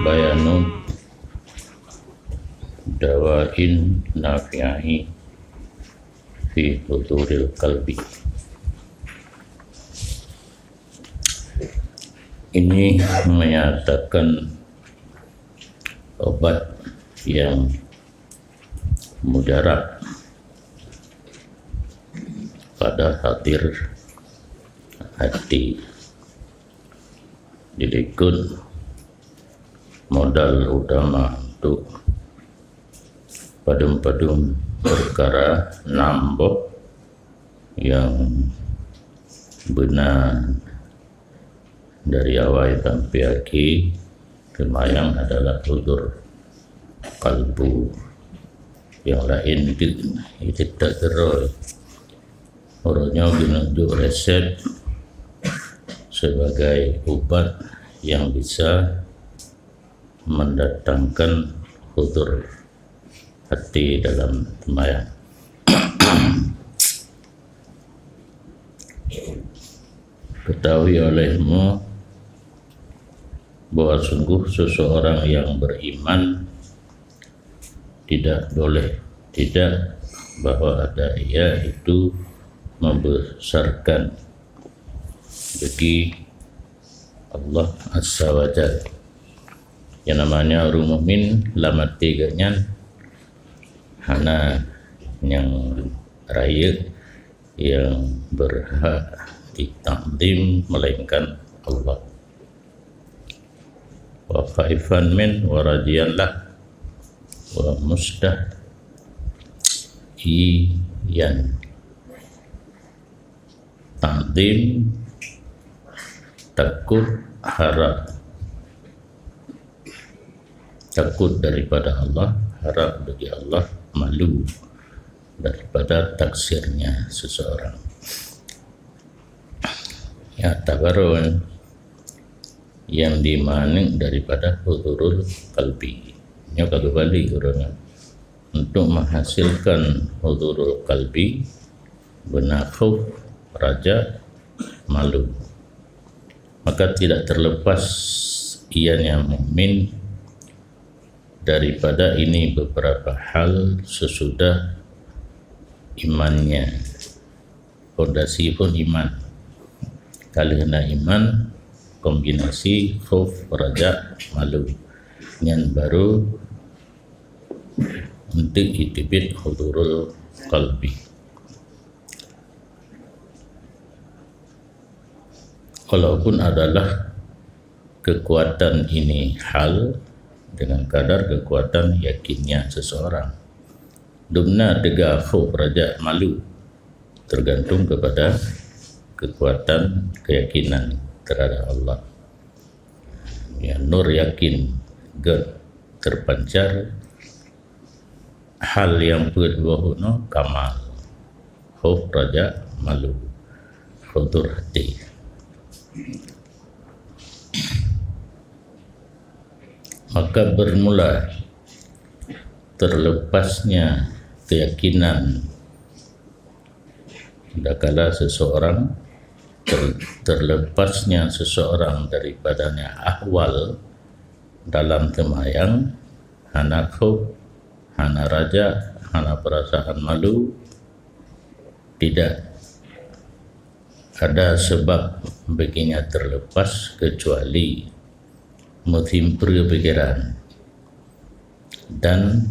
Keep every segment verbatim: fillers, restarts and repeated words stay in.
Bayanu dawain nafi'ahi fi huduril qalbi. Ini menyatakan obat yang mujarab pada hadir hati. Dilikot modal utama untuk padum-padum perkara nam boh yang beuna dari awai sampai akhé, seumayang adalah hudur qalbu. Nyang laén itu, itu tak terus. Uroe nyoe geuneuk duek resep sebagai ubat yang bisa mendatangkan hudur hati dalam seumayang. Ketahui olehmu bahwa sungguh seseorang yang beriman tidak boleh tidak, bahwa ada ia itu membesarkan bagi Allah Azza wa Jalla. Yang namanya ureuëng mukmin lam até geuh nyan hana nyang rayeuk yang berhak ditakdim melainkan Allah. Wa khaifan min wa rajian lah wa mustahiyan. Takdim, takut, harap. Takut daripada Allah, harap bagi Allah, malu daripada taksirnya seseorang. Ya, tabarun yang dimanik daripada hudurul qalbi. Nyoe ka geubalik ureuëng nyan. Untuk menghasilkan hudurul qalbi, beuna khauf, raja, malu. Maka tidak terlepas ia yang mukmin daripada ini beberapa hal sesudah imannya. Fondasi pun iman. Kalau na iman, kombinasi khauf, raja, malu. Nyan baru untuk itibit hudurul qalbi. Walaupun adalah kekuatan ini hal dengan kadar kekuatan yakinnya seseorang. Dumna teuga khauf, raja, malu tergantung kepada kekuatan keyakinan terhadap Allah. Ya, nur yakin geuh terpancar. Hal yang peuet boh unoe kamal. Khauf, raja, malu. Hudur hati. Maka bermula terlepasnya keyakinan, dikala seseorang ter-, terlepasnya seseorang daripadanya ahwal dalam seumayang, hana khauf, hana raja, hana perasaan malu, tidak ada sebab bikin nyan terlepas kecuali meusimpre pikiran dan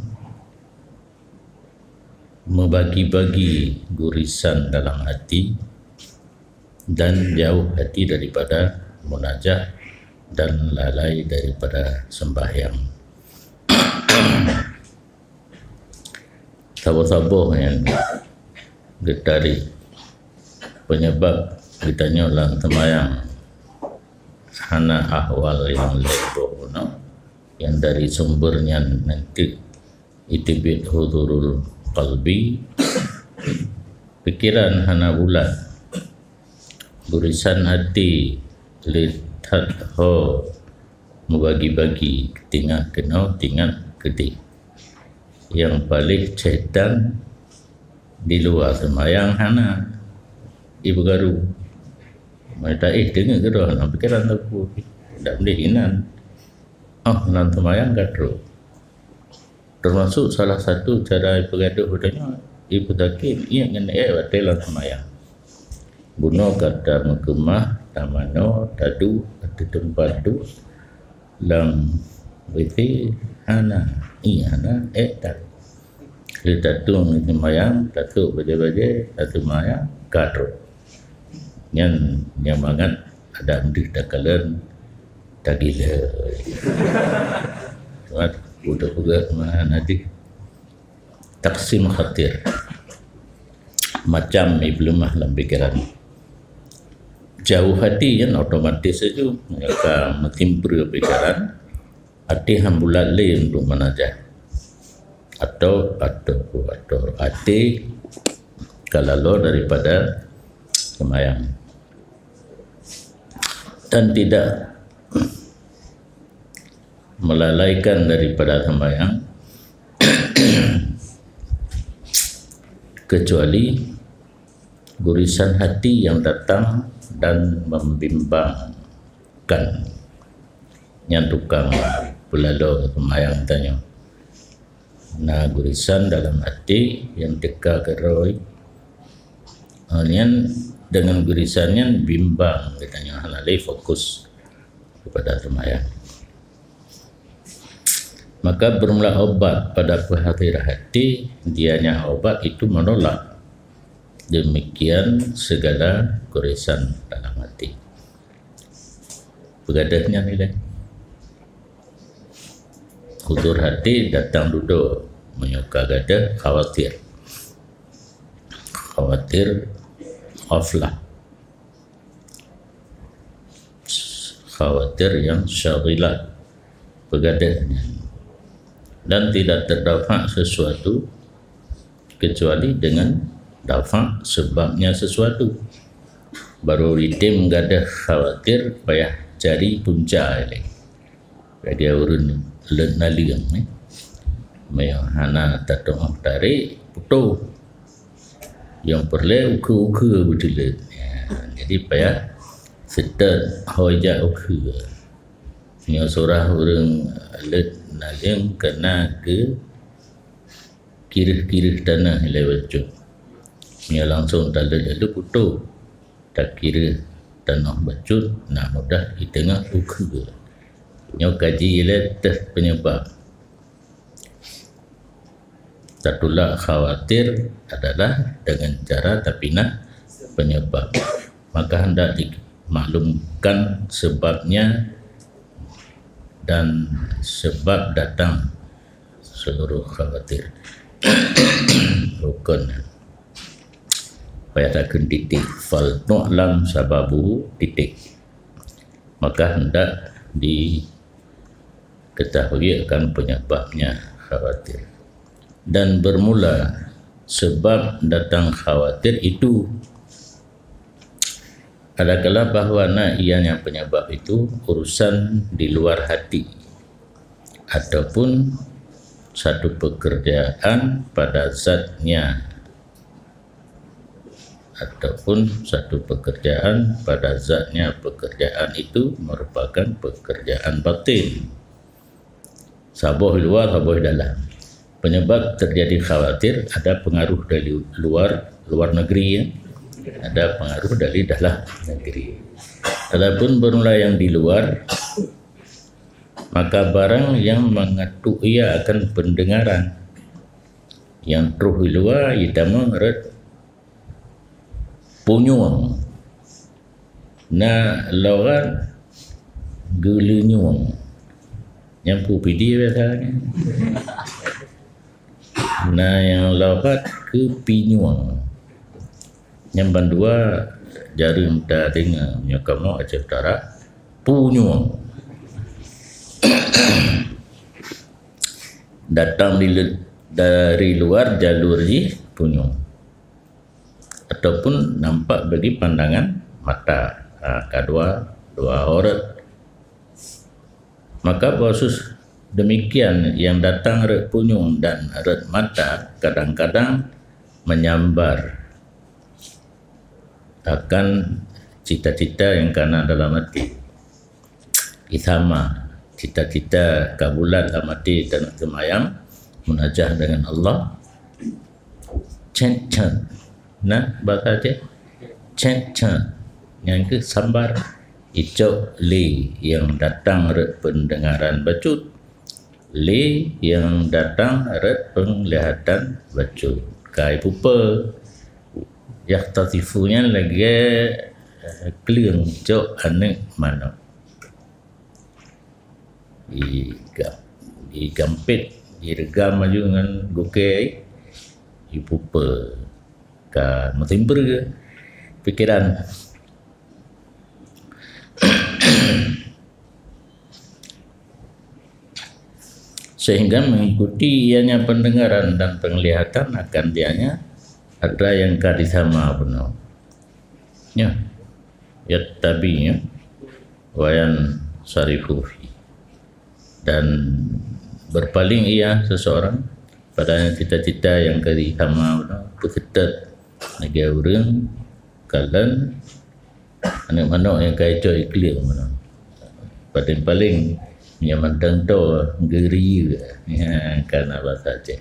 membagi-bagi gurisan dalam hati dan jauh hati daripada munajah dan lalai daripada sembahyang. Saboh-saboh nyang geutarik penyebab geutanyoe lam seumayang hana ahwal nyang lheueh boh unoe, nyang dari sumber nyan nanti itibit hudurul qalbi, pikiran hana bulat, gurisan hati le that ho meubagi-bagi, tingat keunoe, tingat keudeh. Nyang paléh syaitan di luwa seumayang hana, i beugaru. Meuta éh teungeut keudroe hana pikiran teupeu, dak meudeh inan. Oh, lam seumayang ka trok. Teumasok salah satu cara ipeugadôh geutanyoe, ipeutakém ié ngon ék watée lam seumayang. Bunoe ka tameukeumah, tamanoe, taduek ateueh teumpat duek lam WC, hana, ié hana, ék that. Lheueh tatueng seumayang, tasôk bajée-bajée, taseumayang, ka trok. Nyan nyang mangat adak deuh takalon tagila. Cuma untuk peugah meunan hadis taksim khatir. Macam ipeuleumah lam pikeran. Jauh hati kan otomatis saja mereka meutimpeue pikeran. Até han bulat lé untuk meunajah. Atau, atau, atau até ka laloe daripada seumayang. Dan tidak melalaikan daripada seumayang kecuali gurisan hati yang datang dan membimbangkan. Nyan tukang peulaloe seumayang tanyoe. Na gurisan dalam hati nyang teuka keudroe. Ha, nyan dengan gurisan nyan bimbang geutanyoe hana lé fokus kepada seumayang. Maka bermula obat pada peuhati hati, dianya obat itu menolak demikian segala gurisan dalam hati. Peugadôh nyan ilée. Huzur hati datang dudoe meunyoe ka gadôh khawatir. Khawatir ghaflah. Khawatir yang syaghilah peugadôh nyan. Dan tidak terdapat sesuatu kecuali dengan dafa' sebabnya sesuatu. Baru item gadôh khawatir payah cari punca ilée. Bagi ureuëng leuet naleueng, eh. Meunyoe hana tatu'oh tarek, putôh. Nyang peureulée ukeue-ukeue beuteuleut. Ya, jadi payah seutôt ho jak ukeue. Nyoe surah ureuëng leuet naleueng keunan keu kireuh-kireuh tanoh ilée bacut. Nyoe langsung taleuet lalu putôh. Takireuh tanoh bacut na mudah iteungoh ukeue. Nyoe kaji ilée teuh penyebab. Tatulak khawatir adalah dengan cara tapinah penyebab. Maka hendak dimaklumkan sebabnya dan sebab datang seluruh khawatir. Rukun. Payah takheun titik. Fal tu'lam sababu titik. Maka hendak diketahui akan penyebabnya khawatir. Dan bermula sebab datang khawatir itu adakala bahwa na ianya penyebab itu urusan di luar hati ataupun satu pekerjaan pada zatnya ataupun satu pekerjaan pada zatnya pekerjaan itu merupakan pekerjaan batin. Saboh luar, saboh dalam. Penyebab terjadi khawatir ada pengaruh dari luar, luar negeri, ya. Ada pengaruh dari dalam negeri. Adapun bermula yang di luar, maka barang yang mengetuk ia akan pendengaran. Yang troh di luar, itamong rot punyueng. Na logat geuleunyueng. Nyang peue pidi biasa nyan. Na nyang logat keupinyueng. Nyang bandua jareueng tadeungoe nyoe kamoe Aceh Utara punyueng. Datang di le-, dari luar jalur jih punyueng. Ataupun nampak bagi pandangan mata. Ha, kadua, dua aurat. Maka khusus demikian yang datang rot punyueng dan rot mata kadang-kadang menyambar akan cita-cita yang kana dalam hati. Isama, Cita-cita ka bulat lam até taneuk seumayang, munajah dengan Allah. Cen-cen. Nah, bahasa Aceh. Cen-cen. Nyang keuh sambar. Icok lé nyang datang rot peundengaran bacut. Lé nyang datang rot peunglihatan bacut. Kai pupe. Yahtatifu nyan lagée, eh, kleueng cok aneuëk manok. Iga-, igampét, ireugam laju ngon gukée, ipupe ka meutimbre pikeran. Sehingga mengikuti ianya pendengaran dan penglihatan akan dianya ada yang ka disama bunoe. Ya. Yattabi, ya. Wa yansarifu fi. Dan berpaling ia seseorang padanya cita-cita yang ka disama bunoe, peuseutôt lagée ureuëng kalon aneuëk manok nyang ka icok ikleueng bunoe. Paling-paling nyang mantong toe geuriyeue. Ya, kana bahasa Aceh.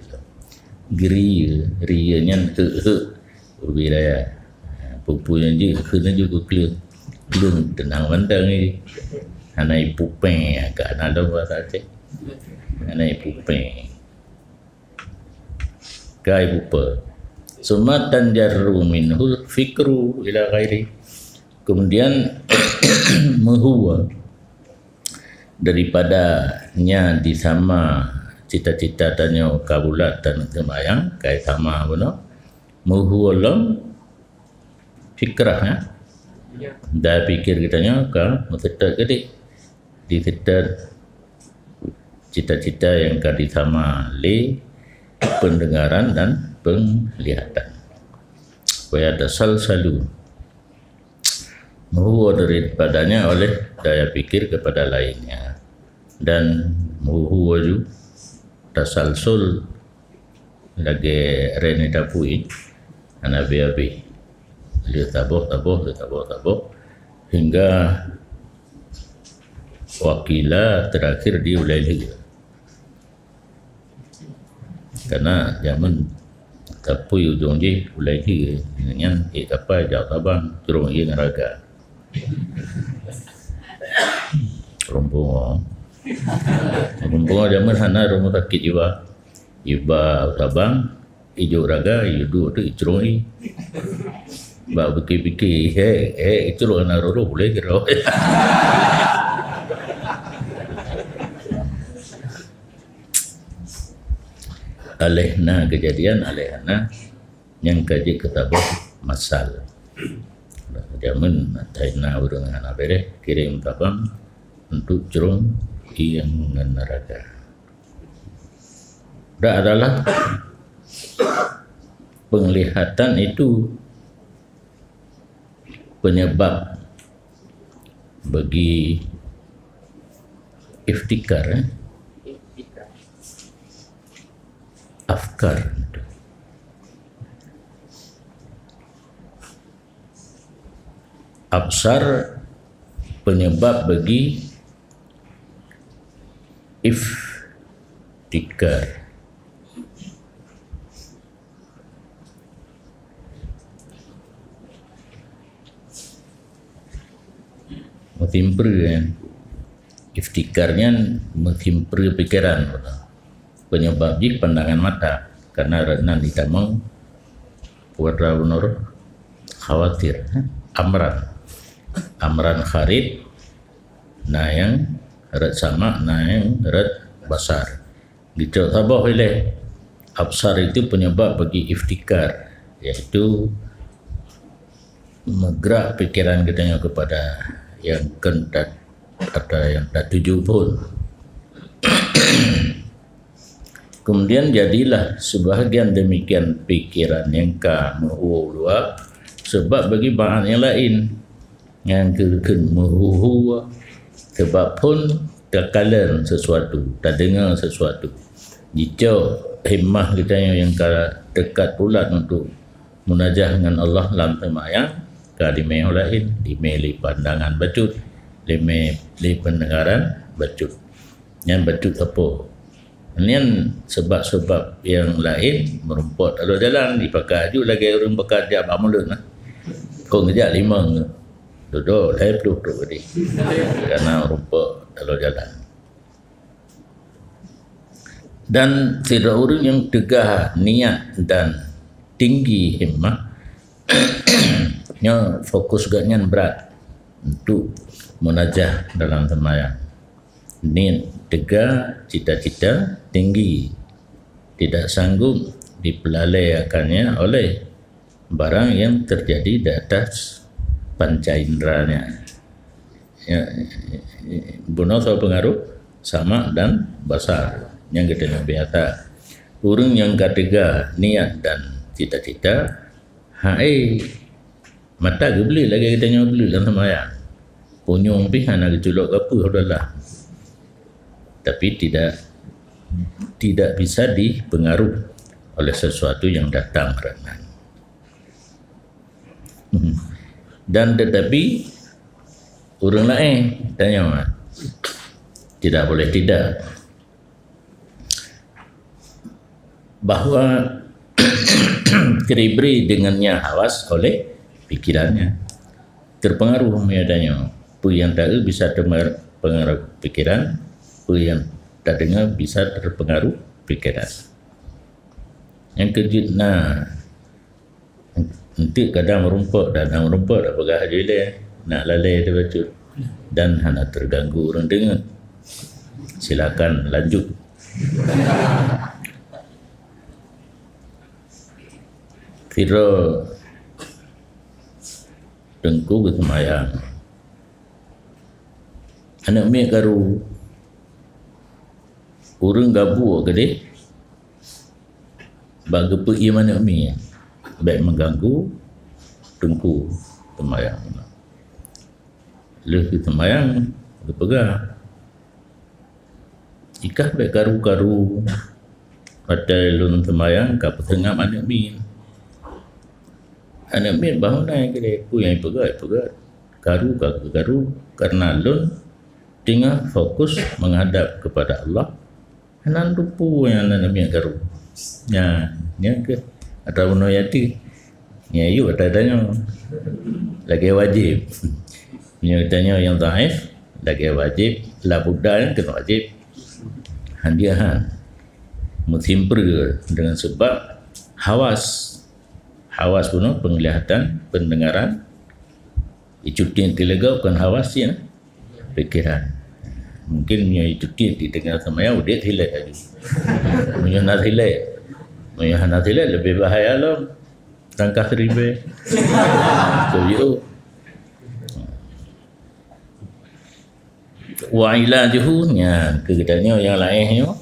Geuriyeue, riyeue nyan heuk-heuk. Ubé raya. Peue-peue nyang jeuet kheun laju keu kleueng. Kleueng teunang mantong jih. Hana ipupée, ka na lom bahasa Aceh. Hana ipupée. Ka ipupe. Summa tanjarru minhul fikru ila ghairi. Kemudian meuhue daripada nya disama cita-cita tanyoe ka bulat dan seumayang, kai sama bunoe. Meuhue lom fikrah, ya. Ya. Dan pikir geutanyoe ka meuseutôt geudik. Diseutôt cita-cita yang ka disama lé pendengaran dan penglihatan. Wa yatasalsalu. Meuhue daripadanya oleh daya pikir kepada lainnya. Dan meuhue ju tasalsul lagée rèn tapui, hana habéh-habéh. Lheueh taboh, taboh, lheueh taboh, taboh. Hingga wakila terakhir di ulée lheueh. Karena jameun tapui ujong jih ulée lheueh. Nyan ék sapai jak sabang, crông ie ngon raga. Rumpung. Rumpung jameun hana rumoh sakét jiwa. Iba sabang, ijok raga, ijok duek tu icrong i. Bak pikir-pikir, he, he, icrong na roro boleh kira. Aleh na kejadian, aleh na nyang ka jeuet keu taboh masal. Jameun na ureuëng hana bereh kirém tabang untuk crong ie ngon raga. Dak adalah penglihatan itu penyebab bagi iftikar, eh? Afkar. Absar penyebab bagi iftikar. Meutimpeue, kan? Iftikar nyan meutimpeue pikeran. Penyebab jih pandangan mata, karena rot nan itamong putra bunur khawatir, eh, amran. Amran kharit, na nyang rot samak, na nyang rot basar. Geucok saboh ilée. Absar itu penyebab bagi iftikar, yaitu meugrak pikiran geutanyoe kepada yang kehendak atau yang tatuju phon. Kemudian jadilah sebahagian demikian pikiran nyang ka meuhue luwa, sebab bagi bahan nyang laén nyang keu-, keu meuhue, sebab phon takalon sesuatu, tadeungoe sesuatu. Jicok himmah geutanyoe nyang ka teukat bulat untuk munajah ngon Allah lam seumayang, ka dimé laén, dimé lé pandangan bacut, dimé lé peundengaran bacut. Nyan bacut sapo. Nyan sebab-sebab nyang laén meurumpok taloh jalan, jipakat aju lagèe ureueng pakat jak bak mulod nah. Kon geujak limong, dudoe lhèe ploh trok keudéh. Karena meurumpok taloh jalan. Dan sidroe ureueng nyang teuga niat dan tinggi himmah, nyoe fokus geuh nyan brat untuk munajah dalam seumayang. Niat teuga, cita-cita tinggi, tidak sanggup dipeulalèe akannya oleh barang yang terjadi di atas panca inderanya. Ya, bunoe soe peungaruh sama dan basar. Nyang geutanyoe biasa. Ureueng nyang ka teuga niat dan cita-cita, hai mata geubleuet lagèe geutanyoe bleuet lam seumayang. Punyueng pih hana geuculok kapeue udahlah. Tapi tidak tidak bisa dipengaruh oleh sesuatu yang datang rot nan. Dan tetapi ureueng laén tanyoe tidak boleh tidak bahwa teribri dengannya hawas oleh pikirannya. Terpengaruh meunyoe tanyoe, peue nyang taeu bisa terpengaruh pikiran, peue nyang tadeungoe bisa terpengaruh pikiran. Nyang keujeuet na, enteuk kadang meurumpok, dan na meurumpok dak peugah aju ilèe, na lalèe teubacut dan hana terganggu ureueng deungoe. Silakan lanjut. Sidroe teungku geuseumayang. Aneuk miet karu, ureueng gabuek keudéh bak geupeuiem aneuk miet, bèk meuganggu teungku seumayang. Lheueh geuseumayang, geupeugah, "Ikah bèk karu-karu, watèe lôn seumayang ka peuseungab aneuk miet." Aneuk miet bah meunan keudéh, peue nyang ipeugah, ipeugah. Karu ka karu, karena lôn teungoh fokus menghadap kepada Allah. Hana lôn teupeue nyang na namiet karu. Nyan, nyan keuh atra bunoe yati. Nyan yue atra tanyoe. Lagèe wajéb. Meunyoe tanyoe nyang dhaif, lagèe wajéb, la budda nyan keuh wajéb. Han jeuet han. Meusimpeue dengan sebab hawas. Hawas bunoe penglihatan, pendengaran, icut tiet tileugok kon hawas nyan, pikiran. Mungkin meunyoe icut tiet dideungoe sama ya udép silek laju. Meunyoe na silek, meunyoe hana silek leubeh bahaya lom. Tangkah ribèe. Tuju. Wa ilajuhu, nyan keu geutanyoe nyang laén nyoe,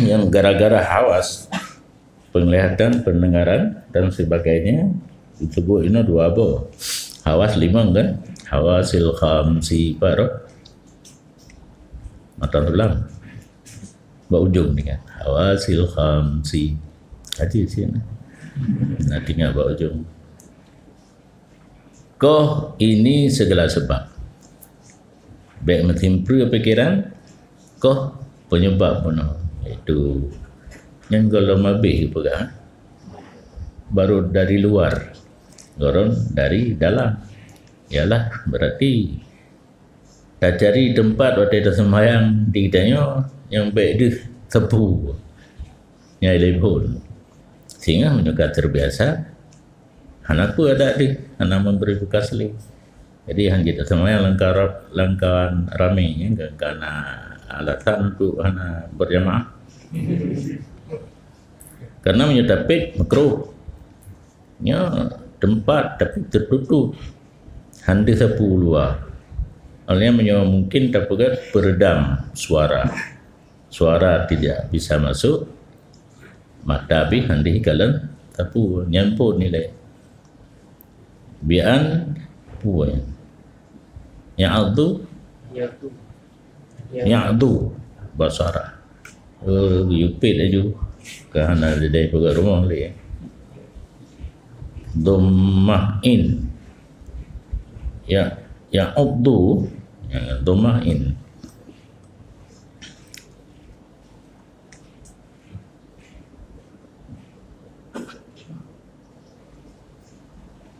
nyang gara-gara hawas, penglihatan, pendengaran dan sebagainya, disebut inoe dua boh. Hawas limong kan? Hawasil khamsi, pat roh? Mata tulang. Bak ujong ni kan? Hawasil khamsi. Aja sini. Nah, tinggal bak ujong. Koh ini segala sebab. Bèk meusimpeue pikiran, koh penyebab bunoe, yaitu nyang gohlom abéh geupeugah, baru dari luar, gohlom dari dalam. Ialah berarti tacari teumpat watèe taseumayang di tanyoe nyang bèk deuh sapeue nyang ilèe phôn. Sehingga meunyoe ka terbiasa, hana peue adak deuh, hana memberi bekas lé. Jadi, han jeuet taseumayang lam ka-, lam ka ramé, ya, ka-, kana alasan untuk hana berjamaah. Karena meunyoe tapét makruh. Nyoe teumpat tapi teututup. Han deuh sapeue luwa. Oleh nyan meunyoe mungkin tapeugah peredam suara. Suara tidak bisa masuk, mata pih han deuh ikalon sapeue, nyan phôn ilèe. Bi'an peue nyan? Ya'dhu? Ya'dhu. Ya'dhu basara. Oh, geuyue pét laju. Ka hana leudeh peugah rumoh lé. Dhammah in. Ya, ya'dhu. Ya, dhammah in.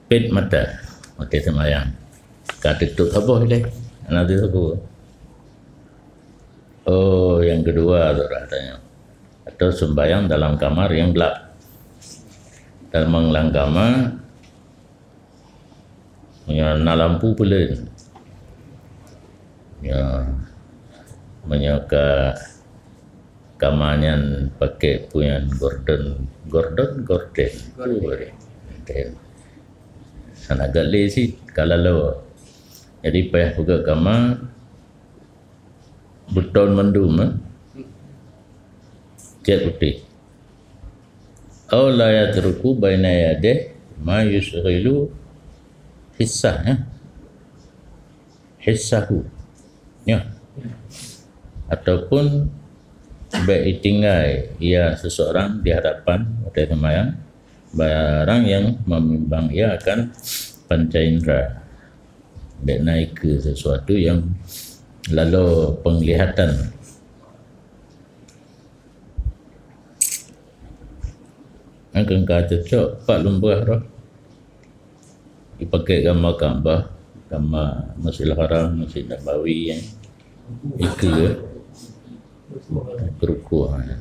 Pet mata. Watèe seumayang. Ka teutup saboh ilèe. Hana teusaboh. Oh, nyang keudua tu dah tanya. Atau sembahyang dalam kamar yang gelap. Dalam, lam kama, meunyoe na lampu, peuleueng. Ya, meunyoe ka kama nyan pakèk peue nyan, gorden, gorden, gorden. Gorden. Gorden. Hana gèt lé cit, ka laloe. Jadi payah peugöt kama, beuton mandum, eh. Cèt putéh. Au la yatruku baina yadayhi ma yusyghilu hissah, eh. Hissahu. Ya. Ataupun bèk itinggai ia seseorang di hadapan watèe seumayang, barang yang membimbang ia akan panca indra. Bèk na ikeue sesuatu nyang laloe penglihatan. Nyan keu ka cocok pat lumbah roh. Ipakèk gamba Ka'bah, gamba Masjidil Haram, Masjid Nabawi, ya. Ikeue, ya. Keurukuk, ya.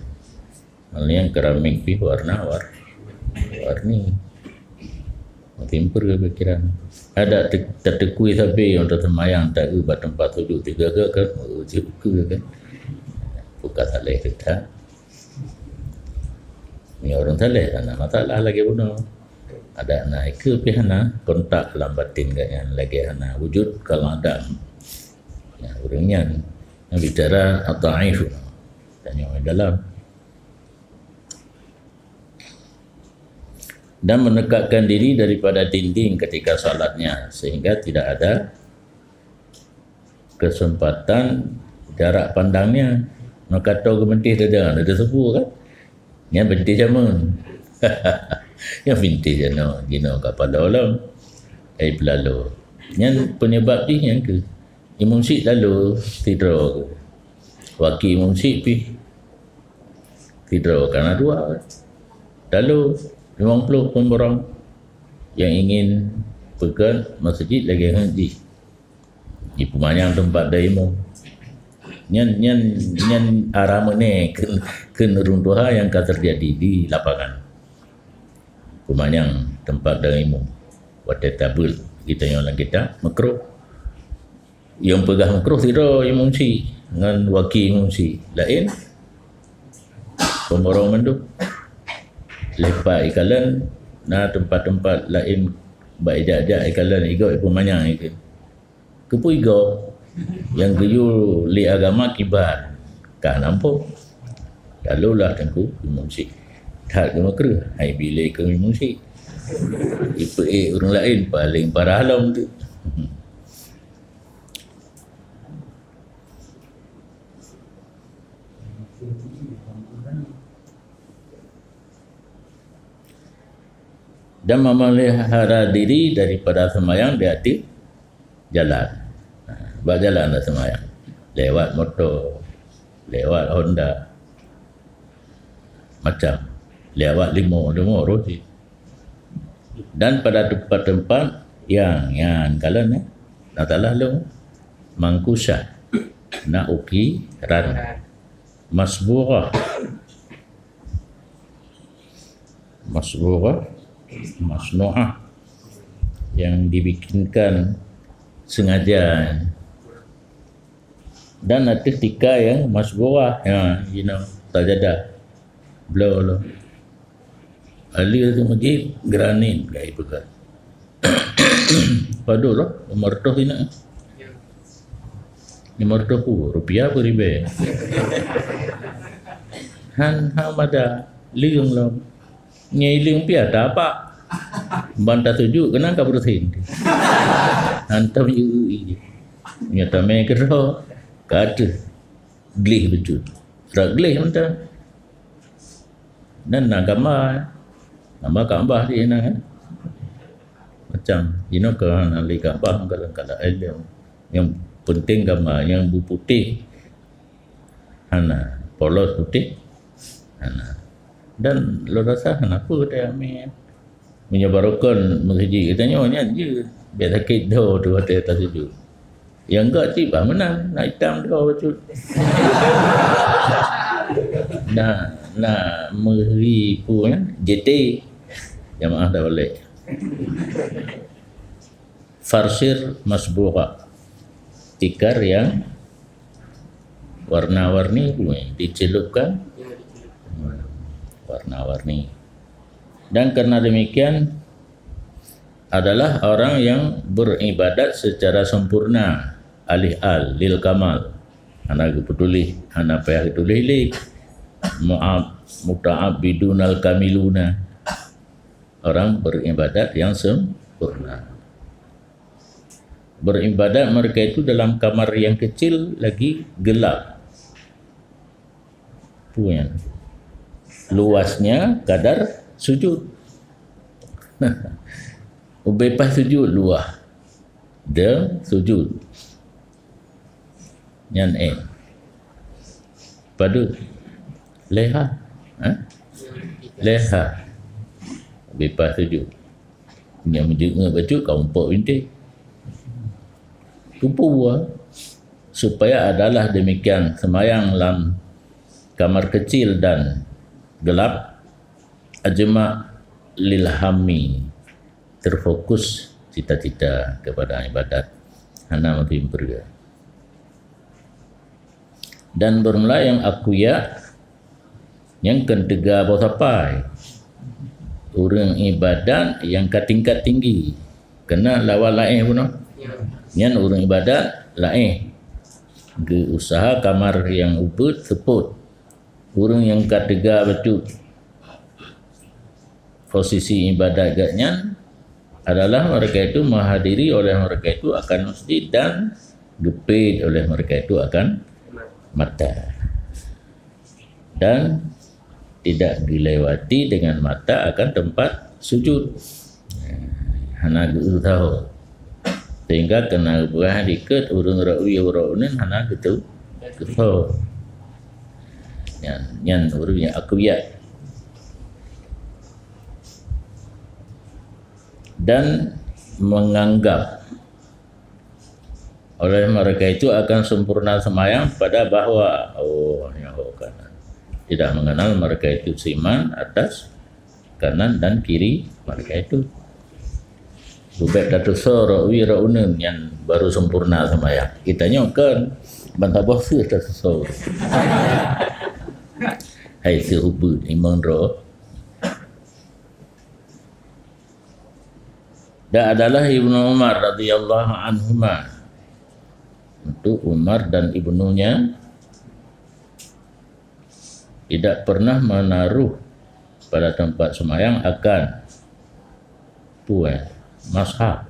Lalu nyang keramik pih warna war-, warni. Makin peureuh pikiran. Adak te-, tateukui sabe nyang taseumayang, taeu bak teumpat sujud tiga gak kan, oh, cit ukeue kan. Bukan saleh teuka. Ni ureueng saleh hana masalah lagèe bunoe. Adak na ikeue pih hana kontak lam batin gobnyan, lagèe hana wujud kalau ada. Ya, ureueng nyan, nyan bicara ad-dhaif. Tanya dalam. Dan mendekatkan diri daripada dinding ketika salatnya, sehingga tidak ada kesempatan jarak pandangnya. Maka to geumeuntéh dada, dada seupue kan? Nyan bintéh jameun. Nyan bintéh jinoe, jinoe ka padahlam. Ai peulalo. Nyan penyebab jih nyan keuh. Imum syik lalu sidroe. Wakil imum syik pih sidroe, karena dua. Lalu limong ploh pemborong yang ingin peugöt masjid lagèe nyan jih. Jipeumanyang teumpat dai imum. Nyan, nyan, nyan arah meuné keu, keu ureueng tuha nyang ka teujadi di lapangan. Peumanyang teumpat dai imum. Watèe tabeuet geutanyoe lam kitab, makruh. Nyang peugah makruh sidroe imum syik ngon wakil imum syik. Laén pemborong mandum. Leupah ikalon na teumpat-teumpat laén, bak ijak-jak ikalon, igob ipeumanyang ikeu. Keupeue igob? Nyang geuyue lé agama kiban. Ka nampok. Lalu lah teungku imum syik. That geumakruh, hai bilé keu imum syik. Ipeuék ureueng laén paléng parah lom tu. Dan memelihara diri daripada sembahyang di atas jalan. Ha, bak jalan dah sembahyang. Lewat moto, lewat Honda, macam. Lewat limo, limo roh cit. Dan pada tempat-tempat yang, yang kalon, eh, na talalu mangkusah, na ukiran, masbugah, masbugah, masnu'ah, yang dibikinkan sengaja. Dan ateueh tika nyang masbugah, ya, jinoe sajadah. Bloe lom. Ahli tu masjid, granit, gai peugah. Padub lom, lima ratus ingat. Lima ratus ribu rupiah per ribèe. Han, han mada, leueng lom. Nyan ileueng pih ata pak. Ban tasujut keunan ka beureusin. Hantom ié-ié. Nyoe tamè keudroe. Ka ateueh. Gleh beutôi. Rot gleh mantong. Dan na gamba. Gamba Ka'bah di na kan. Macam inoe ka hana lé gamba, kadang-kadang ileueng. Nyang penting gamba nyang beuputéh. Hana. Polos putéh. Hana. Dan lôn rasa hana peue teuamé. Meunyoe barokon meuseujid, geutanyoe nyan jeuet. Biasa sakét droe tu watèe tasujud. Nyang gak cit bah meunan, na itam droe bacut. Na, na meuri peue nyan, J T. Jamaah dah balik. Farsir masbugha. Tikar yang warna-warni, dicelupkan warna-warni. Dan karena demikian adalah orang yang beribadat secara sempurna, alih al, lil kamal. Hana geupeutulih, hana payah geutuléh lé. Mu'ab-, muta'abbidunal kamiluna. Orang beribadat yang sempurna. Beribadat mereka itu dalam kamar yang kecil lagi gelap. Peue nyan? Luasnya kadar sujud. Ubé paih sujud luwah. Dia sujud. Nyan eh. Padub. Leha. Ha? Leha. Ubé paih sujud. Nyang meujeuet ngon bacut ka umpok bintéh. Tupu buah. Supaya adalah demikian semayang lam kamar kecil dan gelap, ajma lil hammi, terfokus cita-cita kepada ibadat, hana makin beureuga. Dan bermula yang akuya, nyang kön teuga boh sapai. Ureuëng ibadat nyang ka tingkat tinggi, keunan lawan laén bunoe. Nyan ureuëng ibadat laén. Geuusaha kamar nyang ubit seupôt. Ureuëng nyang ka teuga bacut posisi ibadat geuh nyan adalah mereka itu menghadiri oleh mereka itu akan masjid dan geupét oleh mereka itu akan mata. Dan tidak dilewati dengan mata akan tempat sujud. Hana geuusaha. Sehingga keunan geupeugah dikeue ureuëng rawi, ureuëng uneun hana geuteu-, geuteupeue. Nyan, nyan ureuëng nyang akuya. Dan menganggap oleh mereka itu akan sempurna semayang pada bahwa, oh, nyoe kan. Tidak mengenal mereka itu siman atas kanan dan kiri mereka itu. Bubet datu so, rok wi, rok uneun nyan baru sempurna semayang. Kita nyoe kan bantaboh seuh datu so. Hai seuh ubit imong droe. Dan adalah Ibnu Umar radhiyallahu anhuma. Untuk Umar dan ibnunya tidak pernah menaruh pada tempat semayang akan peue, mashaf,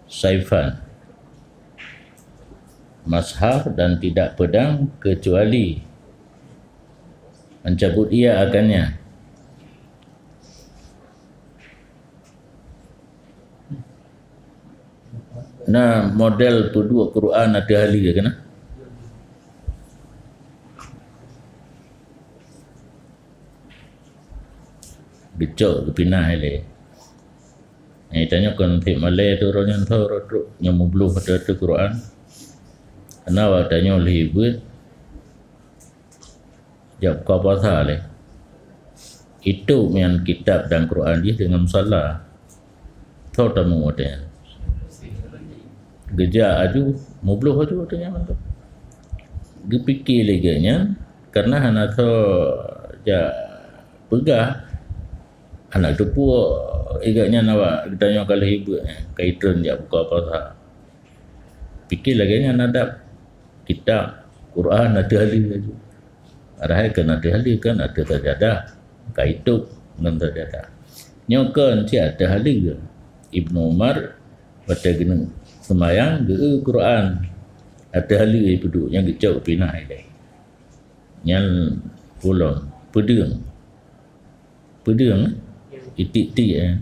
saifan, mashaf dan tidak pedang kecuali mencabut ia akannya. Na model peuduek Quran ateueh haleue keunan. Geucok geupinah ilée. Nyang tanyoe kon tiep malée tu roh nyan tho roh trok nyang meubloh ateueh Quran. Karena awak tanyoe lheueh beuet jak buka puasa lé. Itu nyan kitab dan Quran jih dengan musala. Tho tamu watée nyan. Geujak aju, meubloh aju watée nyan mantong. Geupike lé geuh nyan karena hana tho jak peugah. Hana teupeue lé geuh nyan awak geutanyoe ka lheueh beuet nyan, ka itreun jak buka puasa. Pike lagée nyan adab kitab Quran ateueh haleue aju. Padahai keu ateueh haleue kan ateueh sajadah, ka itôb ngon sajadah. Nyoe kon cit ateueh haleue. Ibnu Umar watée geuneuk seumayang geu-eu Quran ateueh haleue peuduek nyang geucok pinah ilée. Nyan ulôn peudeueng. Peudeueng, eh? Itik-tik, eh.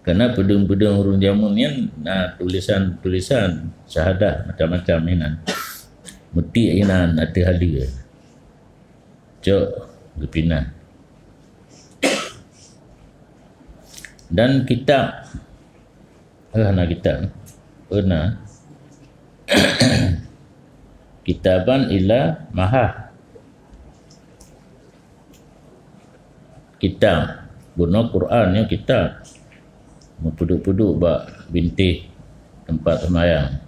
Karena peudeueng-peudeueng ureuëng jameun nyan na tulisan-tulisan syahadat macam-macam inan. Meutik inan ateueh haleue. Cok geupinah. Dan kitab, eh, na kitab, eh, na kitaban ila mahah. Kitab, bunoe Quran nyoe kitab. Meupeuduek-peuduek bak bintéh teumpat seumayang.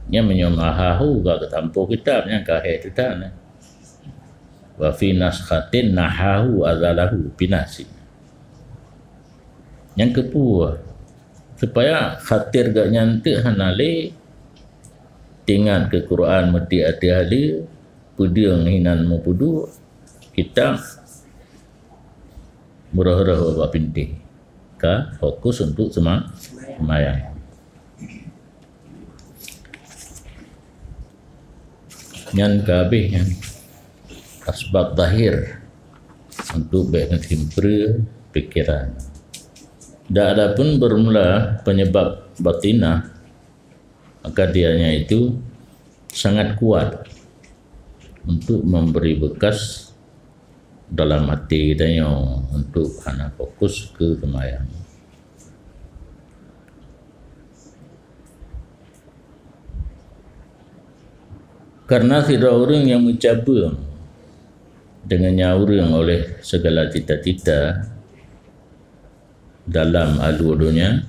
Nyan meunyoe mahahu ka geutampo kitab, nyan ka hék teutan. Wa fi naskhatin nahahu azalahu binasi. Nyang keupeu, supaya khatir geuh nyan teuk hana lé, teuingat keu Quran meuti ateueh haleue, peudeueng hinan meupeuduek, kitab meurôh-rôh bak bintéh. Ka fokus untuk sema-, seumayang. Nyan ka habéh nyan asbab zahir untuk bèk neusimpreu pikiran. Dan adapun bermula penyebab batinah, maka dianya itu sangat kuat untuk memberi bekas dalam hati geutanyoe untuk hana fokus keu seumayang. Karena sidroe ureuëng nyang meucabeueng deungon nyan ureuëng oleh segala cita-cita dalam alue donya,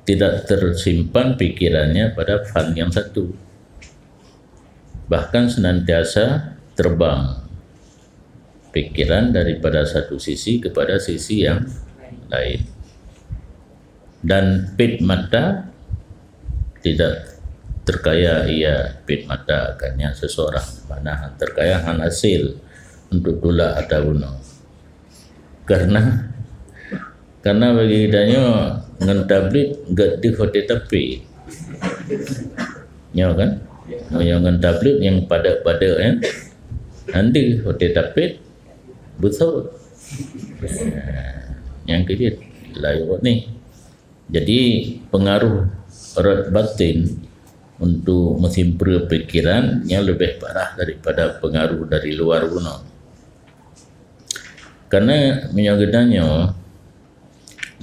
tidak tersimpan pikirannya pada fan yang satu. Bahkan senantiasa terbang pikiran daripada satu sisi kepada sisi yang lain. Dan pet mata tidak terkaya ia pet mata akannya seseorang. Mana terkaya hana hasil untuk tulak atau bunoe. Karena, karena bagi geutanyoe ngon tablet gét deuh watèe tapet. Nyoe kan? Meunyoe ngon tablet nyang padek-padek, kan? Hana deuh watèe tapet beusôt. Nyang keujeuet layu ni. Jadi, pengaruh rot batin untuk meusimpreu pikiran nyan leubeh parah daripada pengaruh dari luar bunoe. Karena meunyoe geutanyoe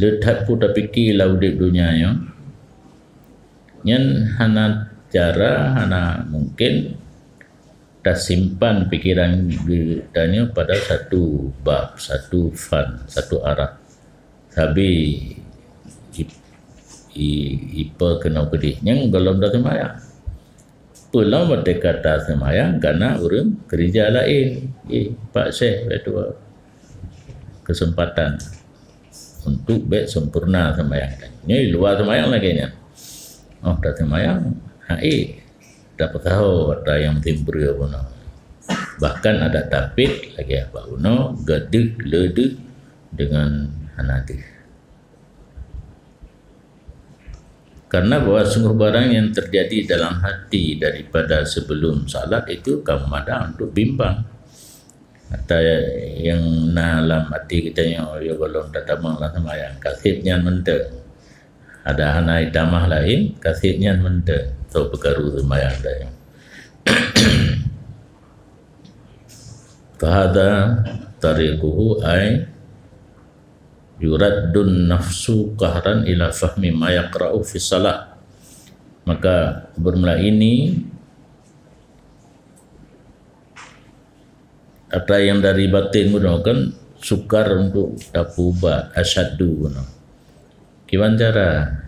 le that peue tapike lam udép donya nyoe, nyan hana cara, hana mungken tasimpan pikiran geutanyoe pada satu bab, satu fan, satu arah. Sabe i-, i-, ipe keunoe keudeh. Nyang gohlom taseumayang. Peue lom watèe ka taseumayang, kana ureuëng keurija laén. Eh, Pak Syekh, beutôi. Kesempatan untuk bèk sempurna seumayang. Nyoe luwa seumayang lagèe nyan. Oh, taseumayang, hai. Tapeusaho ata nyang meusimpreu bunoe. Bahkan adak tapet lagèe haba bunoe, gét deuh, le deuh, deungon hana deuh. Karena bahwa sungguh barang yang terjadi dalam hati daripada sebelum salat itu ka meumada untuk bimbang. Ata nyang na lam até geutanyoe, yo gohlom tatamong lam seumayang, ka sép nyan mantong. Ada hana itamah laén, ka sép nyan mantong. Soe peukaru seumayang tanyoe. Fahadha tariquhu ay yuraddun nafsu qahran ila fahmi ma yaqra'u fi salah. Maka bermula ini, ata nyang dari batin bunoe kan sukar untuk tapeuubat, asyaddu bunoe. Kiban cara?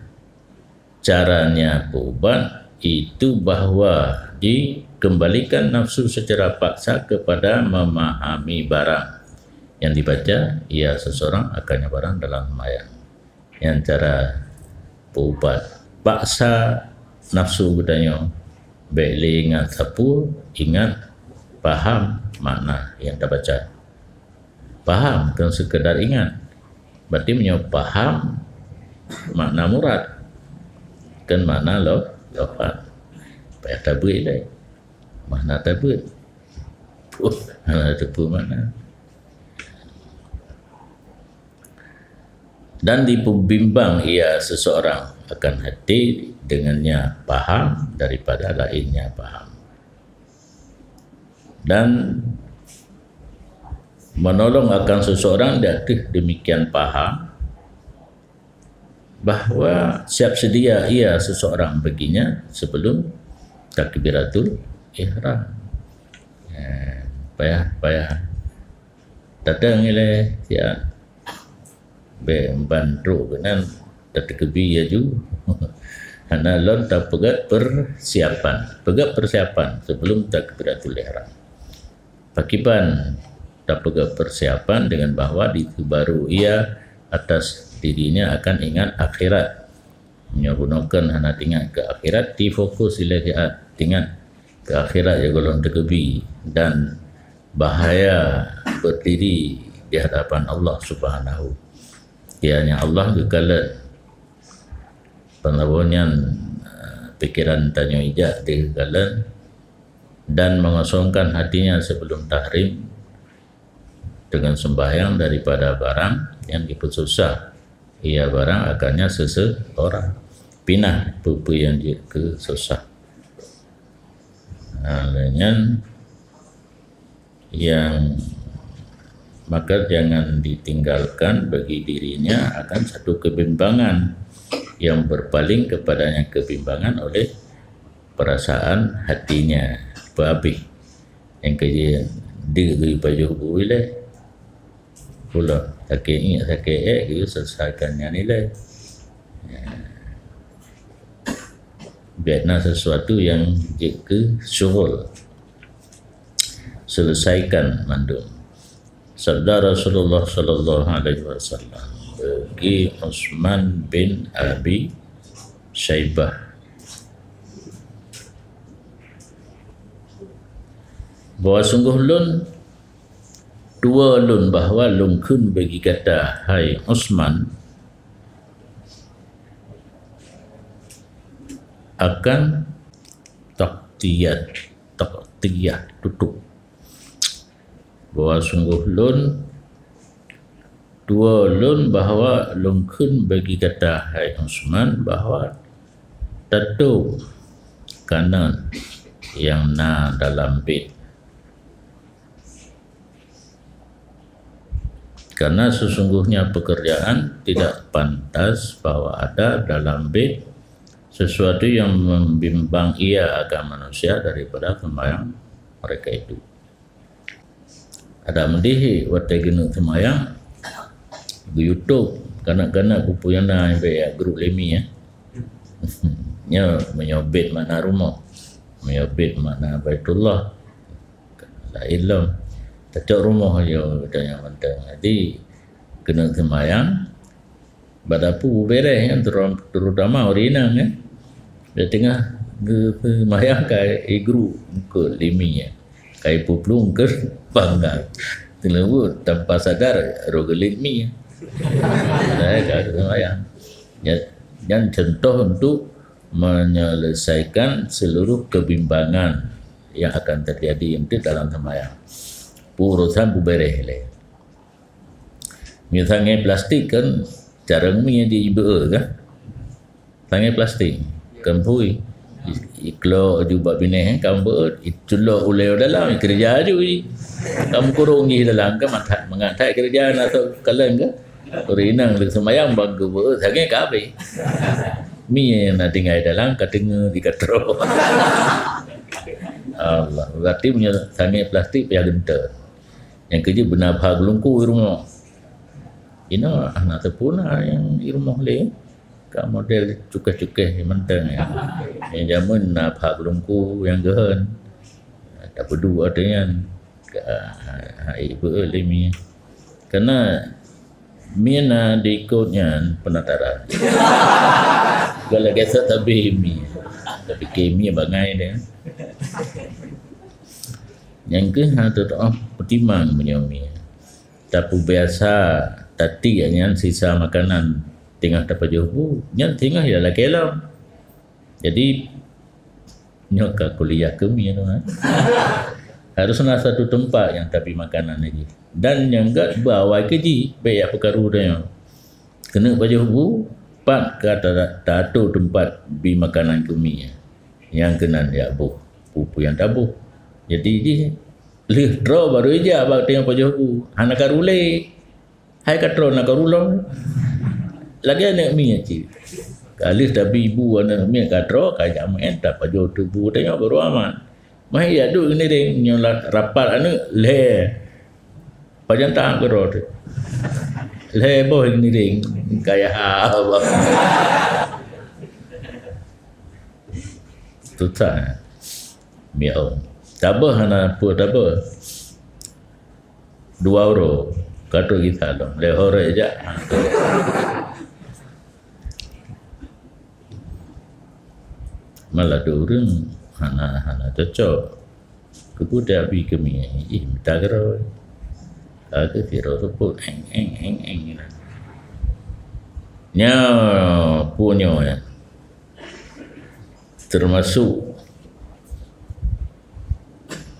Caranya peuubat itu bahwa dikembalikan nafsu secara paksa kepada memahami barang yang dibaca ia seseorang akannya barang dalam seumayang. Nyan cara peuubat. Paksa nafsu geutanyoe, bèk lé ingat sapeue, ingat paham makna nyang tabaca. Paham, kon sekedar ingat. Berarti meunyoe paham makna murad, kon makna lo-, lafaz. Payah tabeuet lé. Makna tabeuet. Puh, hana teupeue makna. Dan diperbimbang ia seseorang akan hati dengannya paham daripada lainnya paham. Dan menolong akan seseorang di ateueh demikian paham bahwa siap sedia ia seseorang baginya sebelum takbiratul ihram. Eh, payah, payah. Datang ilée siap. Bék ban trok keunan tateukeubie laju. Hana lom tapeugét persiapan. Peugét persiapan sebelum takbiratul ihram. Pakriban tapeugét persiapan dengan bahwa dikeubaro ia atas dirinya akan ingat akhirat. Meunyoe bunoe kon hana teuingat keu akhirat, tifokus ilée siat teuingat keu akhirat nyang gohlom teukeubie dan bahaya berdiri di hadapan Allah Subhanahu. Kiranya Allah geukalon peunlaboh nyan, eh, pikiran tanyoe ijak digeukalon dan mengosongkan hatinya sebelum tahrim dengan sembahyang daripada barang yang dipersusah ia barang akannya seseorang. Pinah peue-peue nyang jeuet keu susah. Ha, lheueh nyan yang maka jangan ditinggalkan bagi dirinya akan satu kebimbangan yang berpaling kepadanya kebimbangan oleh perasaan hatinya. Peuhabéh. Nyang keujeuet deuk geupajoh bu ilée. Pula sakét ngiek sakét ék geuselesaikan nyan ilée. Ya. Biet na sesuatu nyang jeuet keu syughul. Selesaikan mandum. Sabda Rasulullah sallallahu alaihi wasallam bagi Utsman bin Abi Syaibah, bahwa sungguh lôn, tuwoe lôn bahwa lôn kheun bagi gata, hai Utsman, akan taghtiyah, taghtiyah, tutup. Bahwa sungguh lôn, tuwoe lôn bahwa lôn kheun bagi gata, hai Utsman, bahwa tatôb kanot nyang na dalam bit. Karena sesungguhnya pekerjaan tidak pantas bahwa ada dalam bit sesuatu yang membimbang ia akan manusia daripada sembahyang mereka itu. Ada meudeh watée geuneuk seumayang, geu-YouTube, kanak-kanak peue-peue nyang na, bék jak grup lé mi, ya. Nyoe meunyoe bit makna rumoh, meunyoe bit makna Baitullah, laén lom. Tacok rumoh aja geutanyoe mantong. Jadi, keuneuk seumayang, bak dapu bubéréh nyan, teru-, terutama ureueng inong nyan. Dia teungoh geuseumayang ka igru eungkôt lé mi nyan. Ka ipeuplueng keu panggang. Teuleubu tanpa sadar roh geulet mi. Padahai ka geuseumayang. Nyan, nyan contoh untuk menyelesaikan seluruh kebimbangan yang akan terjadi enteuk dalam seumayang. Urosan bubéréh lé. Meunyoe sangée plastik kan carông mi di beu kan. Sangée plastik kan phui. Iklok aju bak binéh kan beu, iculok ulée dalam, ikeureuja aju i. Kan meukurong jih dalam kan mangat, mangat that keureuja na sok kalon kan. Ureueng inong lé seumayang bak geubeu sangée ka abéh. Mi nyang na tinggai dalam ka teungeut di katroe. Allah, berarti meunyoe sangée plastik payah geuntée. Nyang keujeuet beuna pha geulungku i rumoh. Inoe hana teupeu na nyang i rumoh lé. Ka model cukéh-cukéh mantong nyan. Nyang jameun na pha geulungku nyang geuhon. Tapeuduek ateueh nyan. Ka, ha, ha, ibu lé mi. Karena mi na diikot nyan penataran. Kalau gesek tabé mi. Tapi ke mi bangai dia. Nyang keuh hana teutoh peutimang meunyoe mi. Tapeubiasa tatiek nyan sisa makanan teungoh tapajoh bu, nyan teungoh ya lakée lom. Jadi, nyoe ka kuliah keu mi tu, eh. Harus na satu teumpat nyang tabri makanan lagi. Dan nyang gét beuawai keu jih, bék jak peukaru tanyoe. Keuneuk pajoh bu, pat ka ta-, taatô teumpat bri makanan keu mi. Nyang keunan jak boh, peue-peue nyang taboh. Jadi jih, Lheueh troe baru ijak bak teungoh pajoh bu. Hana ka rulée. Hai ka troe na ka rulong. Lagée aneuëk miet cit. Ka lheueh tabi bu aneuëk miet ka troe, ka jak meu'en, tapajoh teuk bu teungoh baru aman. Meuhai jak duek geuniréng, nyoe la-, rapat aneuëk lhée. Pajan taát keudroe teuh. Lhée boh geuniréng, kaya haba. Susah. Miaum. Tabeuh hana peue tabeuh. Dua uroe. Ka trok gisa lom. Lhée uroe jak. Malah dua ureuëng hana, hana cocok. Keupeue tabi keumieng jih mita keudroe. Ka keuh sidroe seupôt, eng, eng, eng, eng. Nyoe, peue nyoe, ya? Termasuk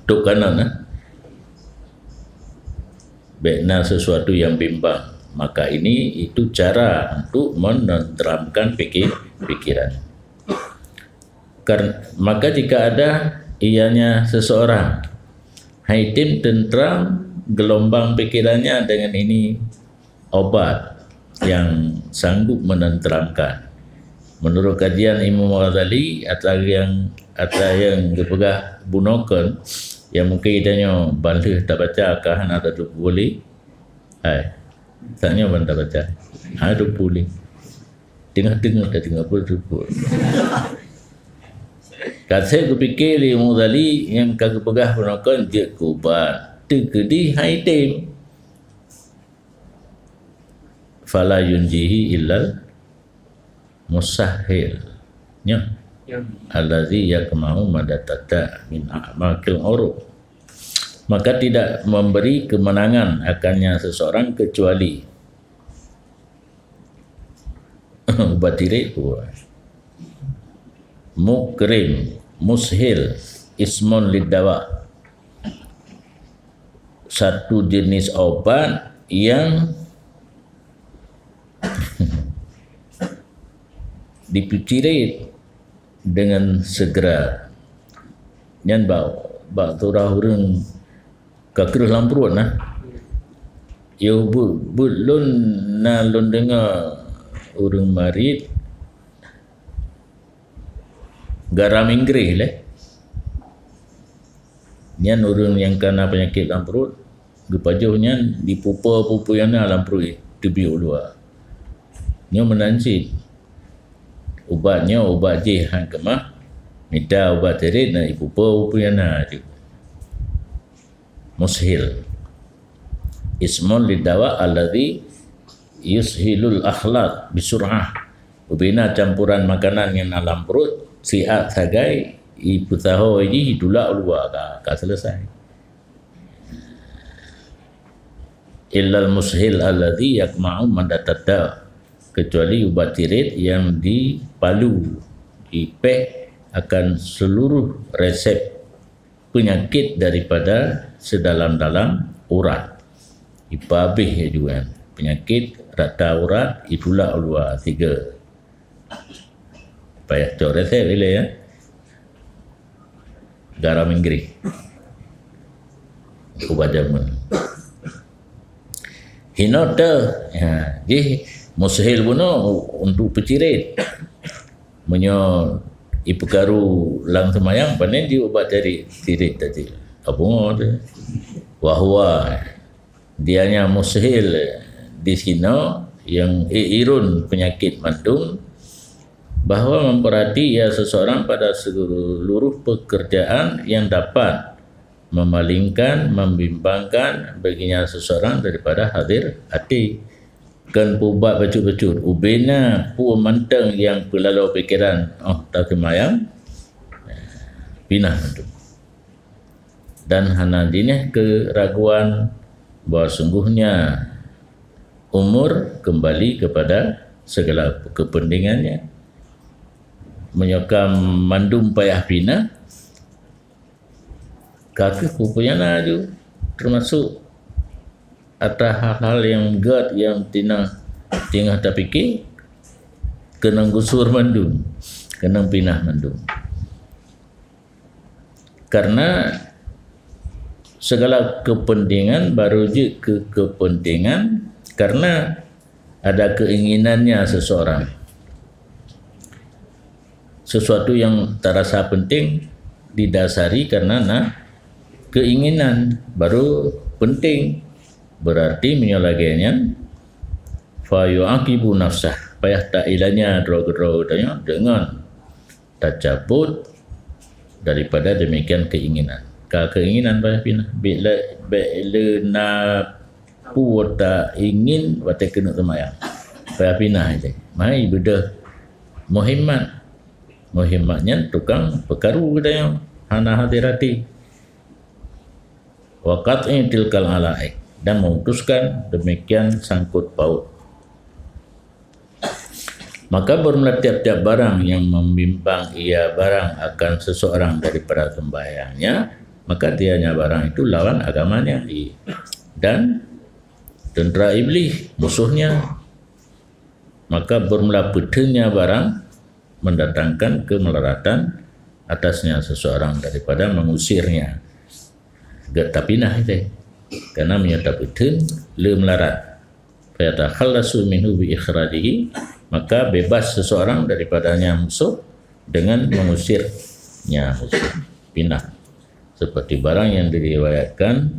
tok kanan, eh? Bèk na sesuatu yang bimbang. Maka ini, itu cara untuk menenteramkan pikir, pikiran. Kar-, maka jika ada ianya seseorang, hai tem tentram gelombang pikirannya dengan ini obat yang sanggup menenteramkan. Menurut kajian Imam Ghazali, atra nyang, atra nyang geupeugah bunoe kheun, nyang mungken tanyoe ban lheueh tabaca ka hana tateupeue lé. Hai. Tanyoe ban tabaca. Hana tateupeue lé. Teungoh-teungoh tateungoh pun tateupeue. Ka sép geupike lé Imam Ghazali nyang ka geupeugah bunoe kheun jeuet keu ubat. Teukeudi hai tem. Fala yunjihi illal musahhil. Nyoh. Ya. Allazi yaqma'u madatada min a'maqil uruq. Maka tidak memberi kemenangan akannya seseorang kecuali ubat tirit, mukrim, mushil, ismun lidawa. Satu jenis obat yang dipeucirit dengan segera. Nyan bak, bak surah ureuëng ka kreueh lam pruet nah. Yo, beu-, beu-, lôn na lôn deungoe ureuëng marit garam Inggréh lé. Nyan ureuëng nyang ka na peunyakét lam pruet, geupajoh nyan dipupe peue-peue nyang na lam pruet, teubiet u luwa. Nyoe meunan cit. Ubat nyoe, ubat jih han keumah, mita ubat tirit na ipupe peue-peue nyang na jih. Mushil. Ismun lidawa alladzi yushilul akhlaq bisur'ah. Ubena campuran makanan nyang na lam pruet, siat sagai ipeusaho jih, itulak u luwa ka, ka selesai. Illal mushil alladzi yaqma'u madatada, kecuali ubat tirit yang dipalu, dipéh akan seluruh resep penyakit daripada sedalam-dalam urat. Ipabéh laju nyan. Penyakit rata urat, itulak u luwa siga. Payah cok resep ilée, ya. Garam Inggris. Ubat jameun. Hinoe teuh, ya, jih mushil bunoe untuk peucirit. Meunyoe ipeukaru lam seumayang, pané jih ubat tirit, tirit tadi. Ka pungo teuh. Wahwa, dianya mushil di sinoe nyang i-, irun peunyakét mandum, bahwa memperhati ia seseorang pada seluruh pekerjaan yang dapat memalingkan, membimbangkan baginya seseorang daripada hadir hati. Kheun peuubat bacut-bacut, ubena peue mantong nyang peulaloe pikeran óh taseumayang, pinah mandum. Dan hana jinéh keuraguan bahwa sungguhnya umur kembali kepada segala kepentingannya. Meunyoe ka mandum payah pinah, ka keuh peue-peue nyang na laju, termasuk atra hal-hal nyang gét nyang tina, teungoh tapike, keunong gusur mandum, keunong pinah mandum. Karena Segala kepentingan baru jeuet keu kepentingan karena ada keinginannya seseorang. Sesuatu yang terasa penting didasari karena na keinginan baru penting. Berarti meunyoe lagée nyan, fa yu'aqibu nafsah, payah tailanya droe-droe tanyoe deungon tacabut daripada demikian keinginan. Ka keinginan payah pinah. Bila, bila na peue ta ingin watée keuneuk seumayang, payah pinah je. Mai beudôh muhimmat. Muhimmat nyan tukang peukaru geutanyoe hana hati-hati. Wa qat'i tilkal alaik, dan memutuskan demikian sangkut paut. Maka bermula tiap-tiap barang yang membimbang ia barang akan seseorang daripada sembahyangnya, maka dianya barang itu lawan agamanya. Dan tentera iblis, musuhnya. Maka bermula peuteunnya barang mendatangkan kemelaratan atasnya seseorang daripada mengusirnya. Geuh tapinah itu. Karena meunyoe tapeuteun le meularat. Fayatakhallasu minhu bi ikhrajihi, maka bebas seseorang daripadanya musuh dengan mengusirnya musuh. Pinah. Seperti barang yang diriwayatkan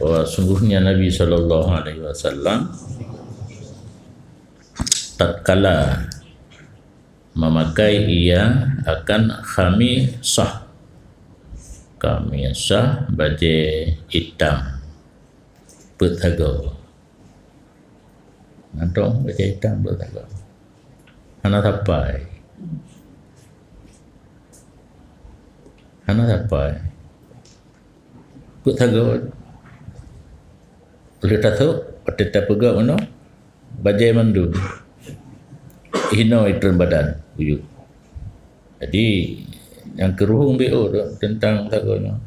bahwa sungguhnya Nabi sallallahu alaihi wasallam tatkala memakai ia akan khamisah. Khamisah, bajée itam. Peuet sagoe. Mantong bajée itam peuet sagoe. Hana sapai. Hana sapai. Peuet sagoe. Lheueh tasôk, watée tapeugah meunoe, bajée mandum. Hinoe itreun badan, uyuek. Jadi, nyang keuruhong B O tu tentang sagoe nyoe.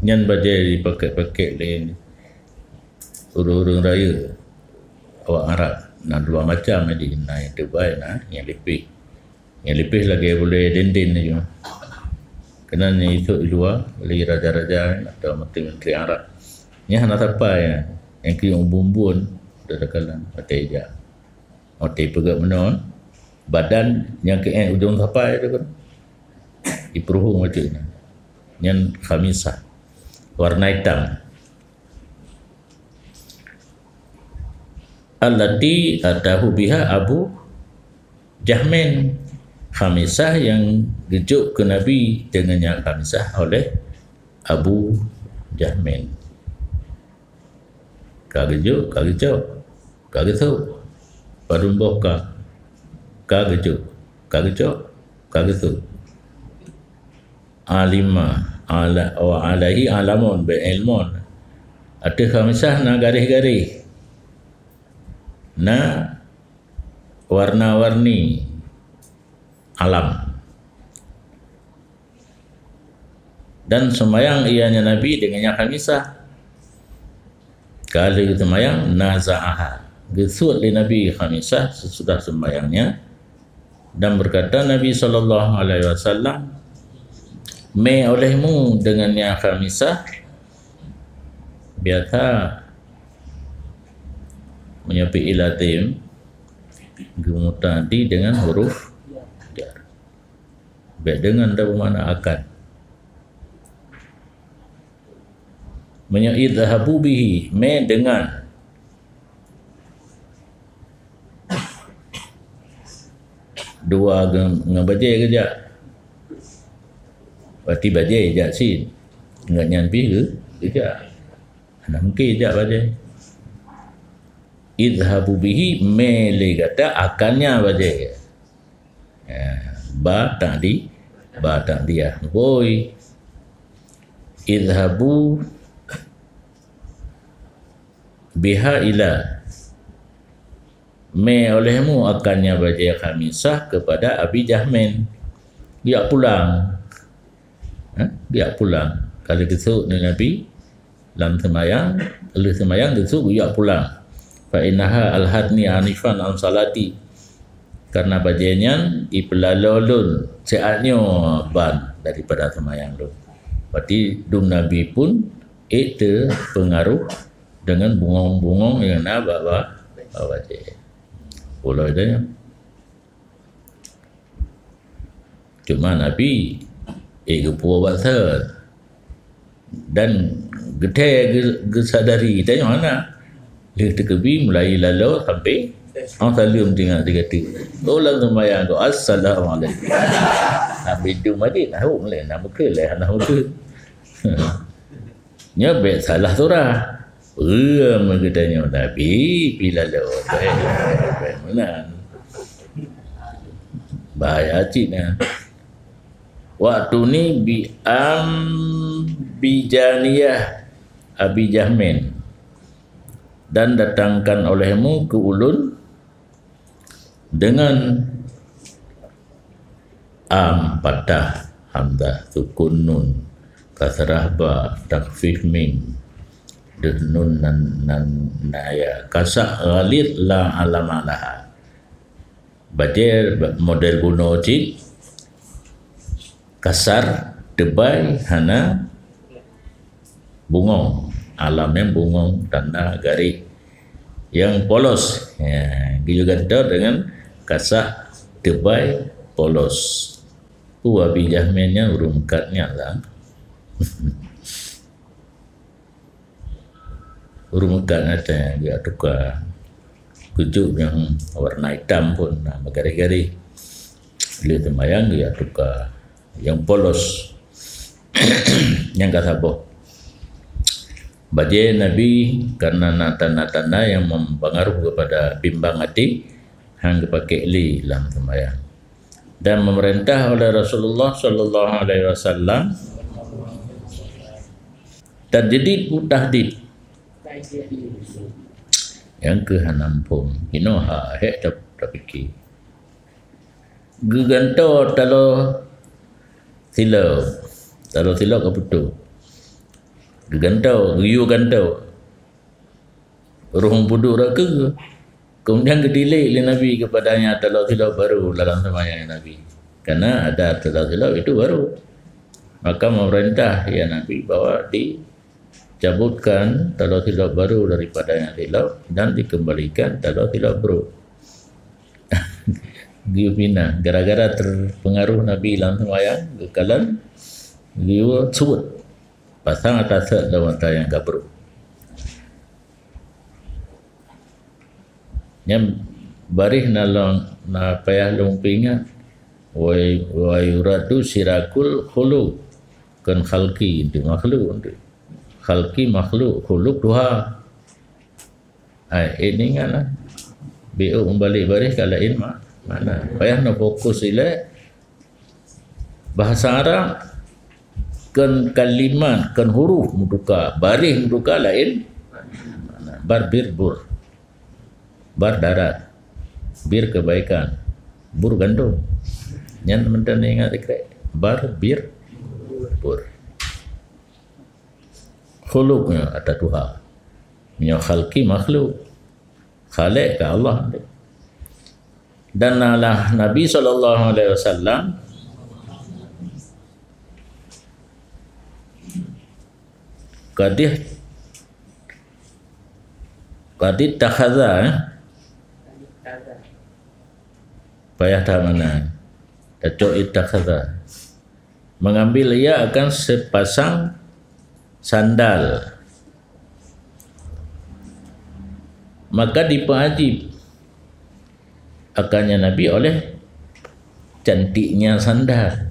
Nyan bajée jipakét-pakét lé ureuëng-ureuëng rayeuk awak Arab. Na dua macam, jadi na nyang teubai, na nyang lipéh. Nyang lipéh lagée bulée dindin laju. Keunan nyang isôk i luwa lé raja-raja atau menteri-menteri Arab. Nyan hana sapai nyan. Nyang keu nyang bumbon dadakan watée ija. Watée peugah meunoe, badan nyang keu ujong sapai tu kan. Ipeuruhong macam nyan. Nyan khamisah. Warna hitam. Allati atahu biha Abu Jahmin. Khamisah yang geujok keu Nabi dengan yang khamisah oleh Abu Jahmin. Ka geujok, ka geucok, ka geusôk. Padum boh ka, ka geujok, ka geucok, ka geusôk. Alima, ala, wa alaihi alamun, bi ilmun. Ateueh khamisah na garéh-garéh. Na warna-warni alam. Dan sembahyang ianya Nabi dengan yang khamisah. Ka lheueh seumayang, naza'aha. Geusuet lé Nabi khamisah sesudah sembahyangnya. Dan berkata Nabi sallallahu alaihi wasallam, "Mé olehmu dengan nyang khamisah." Biasa meunyoe fi'il lazim geumuta'addi dengan huruf jar. Bék dengan dah bermakna akan. Meunyoe idhabu bihi, mé dengan. Dua ngon, ngon bajée geujak. Berarti bajée jak cit. Ngon nyan pih geu-, geujak. Hana mungken jak bajée. Idhabu bihi, mé lé gata akannya bajée. Ya, ba ta'di-, ba ta'diyah. Bôi. Idhabu biha ila. Mé olehmu akannya bajée khamisah kepada Abi Jahmin. Geujak pulang. Ha? Geujak pulang. Ka lheueh geusôk lé Nabi lam seumayang, lheueh seumayang geusôk geujak pulang. Fa innaha alhatni anifan an salati. Karena bajée nyan ipeulaloe lôn siat nyoe ban daripada seumayang lôn. Berarti dum Nabi pun ék teupeungaruh deungon bungöng-bungöng nyang na bak, bak, bak bajée. Pulo itu nyan. Cuma Nabi, eh, geupuwoe bak thon. Dan geuthée geu-, geusadari, tanyoe hana. Lheueh teukeubi mulai laloe sampai, oh, saleuem tinggai tiga tu. Oh, lam seumayang tu, "Assalamualaikum." Nabi tu mati, tahu mulai, nak beukeu leh, nak beukeu. Nyoe bék salah surah. Peue meugeutanyoe Nabi pih laloe, bék, bék meunan. Bahaya cit nyan. Waktu ni bi-, am, bijaniyah Abi Jahmin, dan datangkan olehmu ke ulôn dengan am patah, hamzah sukun nun, kasrah ba, takhfif mim, deuh nun nan, nan, naya, kasak ghalid la alama laha. Bajée model bunoe cit, kasar, teubai, hana bungöng. Alam nyang bungöng, tanda garéh nyang polos. Ya, geuyue gantoe deungon kasak, teubai, polos. Peue Abi Jahmin nyan ureuëng meukat nyan lah. Ureuëng meukat nyan geuyue tuka. Keuchok nyang warna itam pun na meugaréh-garéh. Lheueh seumayang geuyue tuka nyang polos. Nyang ka saboh. Bajée Nabi karena na tanda-tanda nyang mempengaruh kepada bimbang até, han geupakék lé lam seumayang. Dan memerintah oleh Rasulullah sallallahu alaihi wasallam, tajdid u tahdid. Nyang keu hana muphom, inoe ha hék ta-, tapike. Geugantoe taloe silop, taloe silop ka putôh. Geugantoe, geuyue gantoe. Roh meupuduek rot keu. Kemudian geudilék lé Nabi keupadanya taloe silop baru dalam seumayang Nabi. Karena ada taloe silop itu baru. Maka memerintah, ya Nabi, bahwa dicabutkan taloe silop baru daripada nyang silop dan dikembalikan taloe silop brok. Geuyue pinah. Gara-gara terpengaruh Nabi lam seumayang, geukalon, geuyue suet. Pasang atas sot lam mata nyang ka brok. Nyan baréh na lôn, na payah lôn peuingat. Wa, wa yuradu sirakul khuluq, kon khalqi, untuk makhluk, untuk. Khalqi makhluk, khuluq tuha. Hai, eh, ingat lah. Bék meubalek baréh ka laén ma-, makna. Payah na fokus ilée bahasa Arab, kon kalimat, kon huruf meutuka, baréh meutuka laén makna. Bar bir bur. Bar darat. Bir kebaikan. Bur gandom. Nyan mantong ingat sikrek. Bar bir bur. Khuluq nyoe ata tuha. Nyoe khalqi makhluk. Khaliq ka Allah. Dan Allah Nabi sallallahu alaihi wasallam kadih, kadih takhaza, eh? Payah that makna. Tacok itakhaza. Mengambil ia akan sepasang sandal. Maka dipeujib akannya Nabi oleh cantiknya sandal.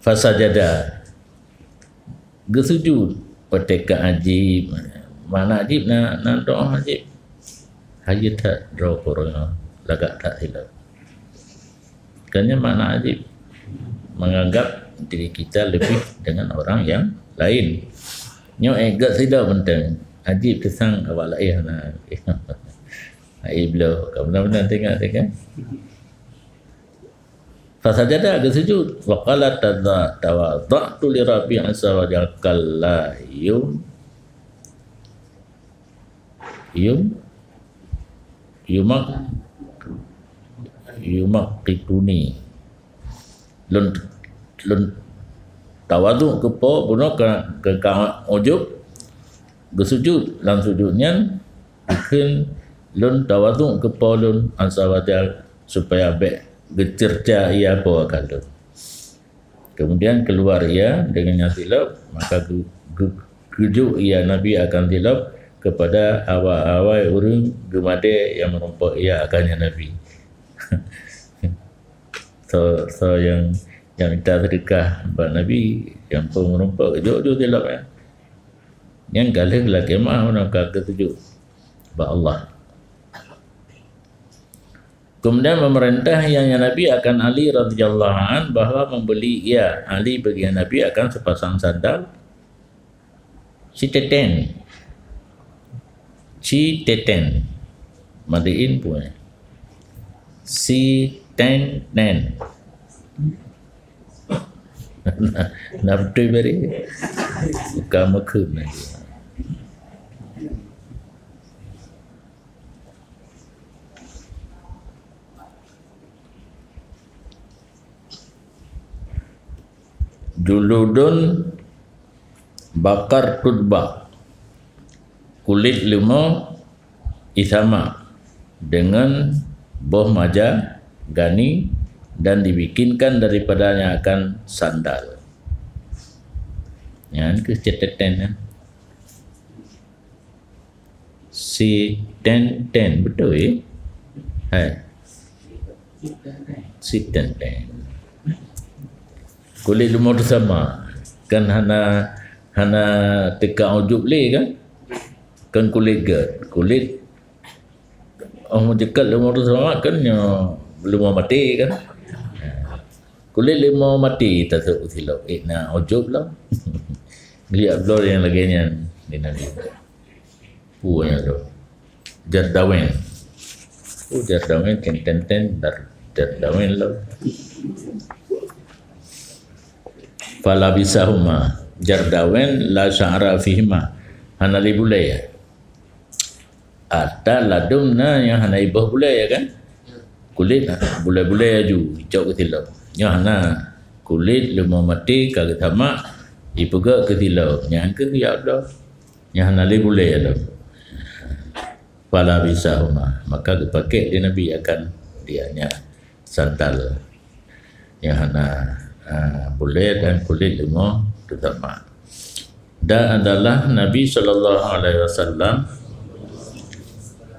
Fasajada. Geusujud. Peuteka ajib. Makna ajib na, na doa ajib. Hayeue that droe keu ureuëng nyoe, lagak that silop. Kan nyan makna ajib. Menganggap diri kita lebih dengan orang yang lain. Nyoe eh gak silop mantong. Ajib teusang awak laén na. Ajib lo. Kamu benar-benar tengok, tengok. Fasajada, geusujud. Wa qala tadza-, tawadha'tu li Rabbi azza wa jalla. Kalla, yum. Yum, yumak, yumak kituni. Lôn, lôn tawadhu keu Po bunoe ka, ka, ka ujub, geusujud. Lam sujud nyan, kheun lôn tawadhu keu Po lôn azza wa jal, supaya bék geuceurca ia Po akan lôn. Kemudian keluar ia dengan yang silop, maka ge-, ge-, geujok ia Nabi akan silop kepada awai-awai ureuëng geumadé nyang meurumpok ia akan nyan Nabi. So, so nyang, nyang minta seudeukah bak Nabi, nyang peue meurumpok, geujok-jok silop nyan. Nyang ka lheueh lakée meu'ah, meunan ka geutujok bak Allah. Kemudian pemerintah yang Nabi akan Ali radhiyallahu an bahwa membeli ia Ali bagi Nabi akan sepasang sandal siteten. Siteten. Madiin pun. Siteten. Nah, betul beri. Bukan mekun lagi. Juludun bakar tudbak, kulit leumo isamak dengan boh maja gani dan dibikinkan daripadanya akan sandal. Nyan keuh catatan nyan. Siteten, betul, eh? Hai. Siteten. Kulit leumo teusamak. Kan hana, hana teuka ujub lé kan? Kan kulit gét. Kulit, oh, meujeukat leumo teusamak kan nyoe leumo maté kan? Kulit leumo maté tasok silop. Eh, na ujub lah. Lihat bloe nyang lagée nyan di Nabi. Peue nyan tu? Jardawen. Oh, jardawen, ten, ten, ten, dar-, jardawen lah. Falabisahuma. Jardawen la sya'ra fihima. Hana lé bulée. Ata ladum na nyang hana iboh bulée, ya kan? Kulit bulée-bulée aju, icok keu silop. Nyoe hana. Kulit leumo maté ka geusamak, ipeugét keu silop. Nyan keuh ya Allah. Nyang hana lé bulée lom. Falabisahuma, maka geupakék lé Nabi akan dia nyan sandal nyang hana, ah, bulée dan kulit leumo teusamak. Dan adalah Nabi sallallahu alaihi wasallam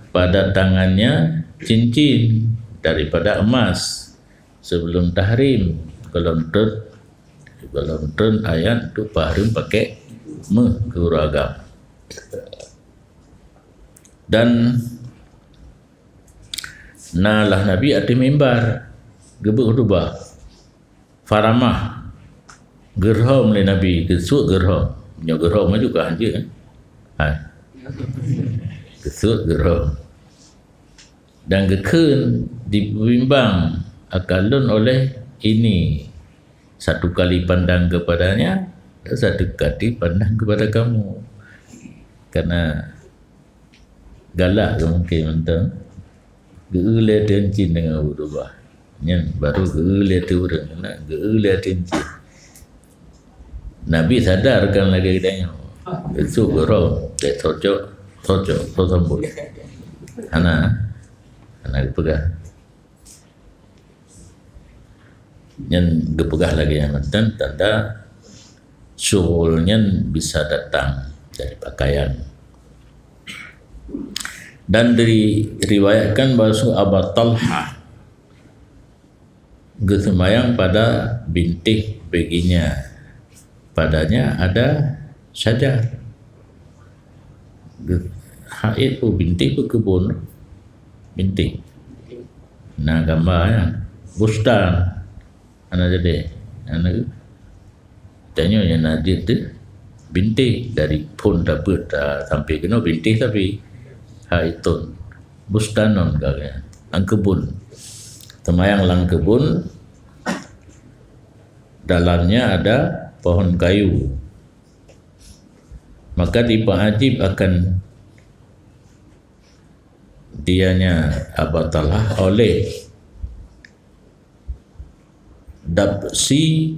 pada tangannya cincin daripada emas sebelum tahrim, golom treun, golom treun ayat tu peuhareuem pakék méuh keu ureuëng agam. Dan na lah Nabi ateueh mimbar geubeuet khutubah. Faramah, geurhom lé Nabi, geusuet geurhom. Nyoe geurhom maju ka hanjeuet, kan? Hai. Geusuet geurhom. Dan geukheun, dibimbang akan lôn oleh ini, satu kali pandang kepadanya dan satu kali pandang kepada kamu. Karena galak ke mungkin mantong. Geu-eu lé ateueh cin deungon ureuëng bah. Nyan baru geu-eu lé ateueh ureuëng, na geu-eu lé ateueh cin. Nabi sadar kan lagée geutanyoe. Esok geurhom, teuh cocok, cocok, cocok sambut. Hana, hana geupeugah. Nyan geupeugah lagée nyan mantong tanda syughul nyan bisa datang dari pakaian. Dan diriwayatkan bahwa Aba Talha geuseumayang pada bintih baginya. Padanya ada syajar. Ge-, haid, oh, bintih pun kebun. Bintih. Nah, gambarnya. Bustan. Hana jadi. Hana. Tanyoe nyang na jeuet teuh bintih dari phon tapeuet ta sampai keunoe bintih tapi hai ton. Bustanon ka geuh. Lam keubon. Teumayang lam keubon, dalamnya ada pohon kayu. Maka dipeuajib akan dianya Aba Talhah oleh Dabsi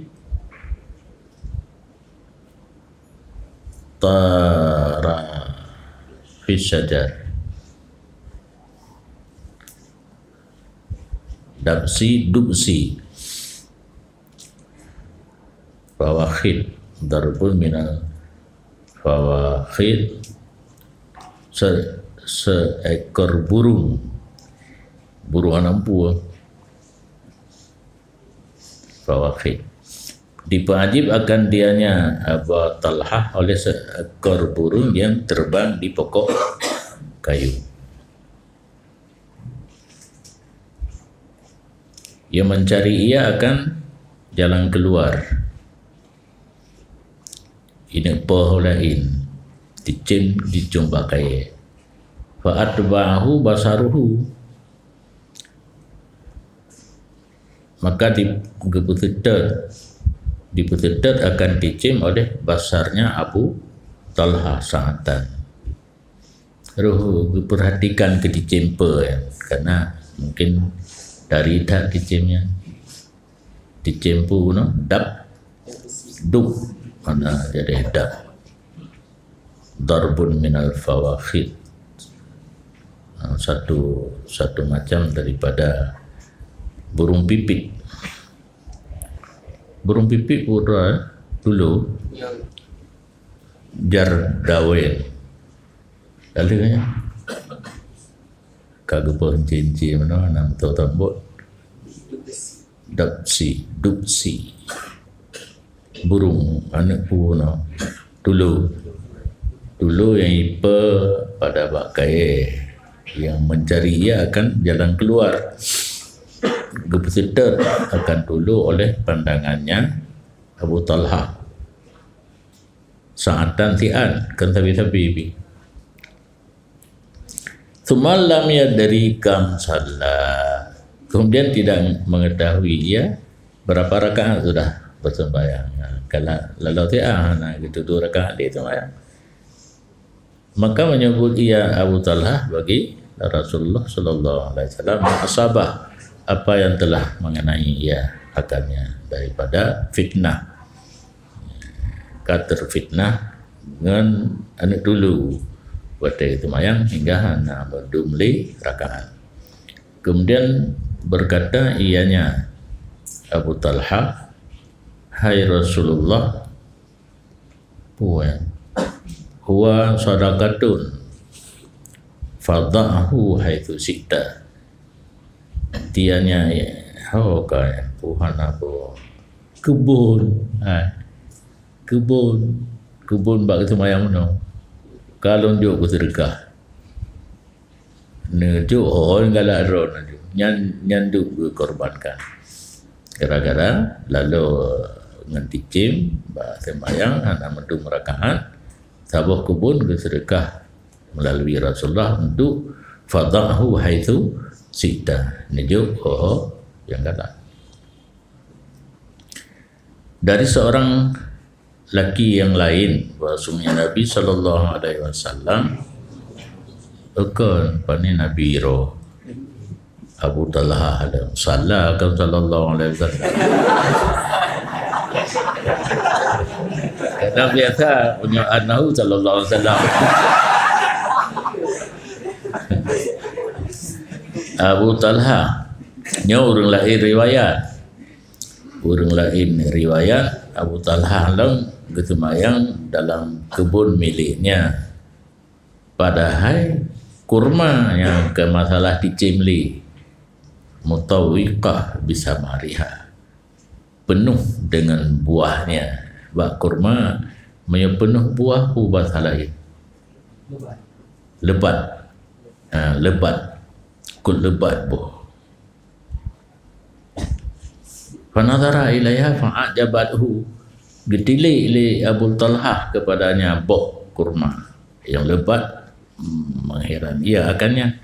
tarafis syajar. Dabsi, Dubsi. Fawakhid, darbun minal fawakhid, se-, seekor burung. Burung anampu. Fawakhid. Dipeuajib akan dianya Aba Talhah oleh seekor burung yang terbang di pokok kayu. Ia mencari ia akan jalan keluar. Ineuk poh laén, cicém jicong bak kayée. Fa atba'ahu basaruhu. Maka di-, geupeuseutôt, dipeuseutôt akan cicém oleh basarnya Abu Talhah sa'atan. Roh geupeurhatikan keu cicém peue, ya. Karena mungkin dari that cicém nyan. Cicém peue, no? Dab, dub. Mana jadi dab. Darbun minal fawakhid. Ah, satu, satu macam daripada burung pipit. Burung pipit pura dulu. Ya. Jar dawen. Lalu, ya. Ka geupeuhunci-hunci meunoe, na meutoh tambot. Dapsi, dupsi. Burung, aneuk peue na. Tulu. Tulu nyang ipe pada bak kayée, nyang mencari ia akan jalan keluar. Geupeuseutôt akan tulu oleh pandangannya Abu Talhah. Sa'atan siat, kan sabe-sabe pi. Tsumma lam yadri kam shalla. Kemudian tidak mengetahui ia berapa rakaat sudah bersembahyang. Ha, kalau lalu siat, ha, na gitu dua rakaat dia sembahyang. Maka menyebut ia Abu Talhah bagi Rasulullah sallallahu alaihi wasallam, asabah, apa yang telah mengenai ia akannya daripada fitnah. Ka teufitnah ngon aneuk tulu watée seumayang hingga hana meudum lé rakaat. Kemudian berkata ianya, Abu Talhah, "Hai Rasulullah, puan, huwa sadaqatun, fadha'hu haitsu syi'ta." Tianya, ho ka, puhan apa? Keubon. Ha. Keubon. Keubon bak geuseumayang meunoe. Ka lôn jok keu seudeukah. Neujok ho galak droe neujok. Nyan, nyan duek geukorbankan. Gara-gara laloe ngon cicém bak seumayang hana meudum rakaat, saboh keubon geuseudeukah meulalu Rasulullah untuk fadha'hu haitsu syi'ta, neujok ho nyang galak. Dari seorang laki yang lain, bahwasanya Nabi sallallahu alaihi wasallam, kon, pane Nabi ro, Abu Talhah dan salah kan sallallahu alaihi wasallam. Karena biasa punya annahu sallallahu alaihi wasallam. Abu Talhah, nyoe ureuëng laén riwayat. Ureuëng laén riwayat Abu Talhah lom geuseumayang dalam keubon miléknya. Padahai kurma nyang keu masalah cicém lé, mutawwiqah bisamariha, penuh dengan buahnya. Bak kurma meunyoe penuh buah, peue bahasa laén? Lebat. Ha, lebat. Kot lebat boh. Fanadhara ilaiha fa'ajabathu. Geutilék lé Abu Talhah kepadanya boh kurma nyang lebat, hmm, mengheran ia akannya,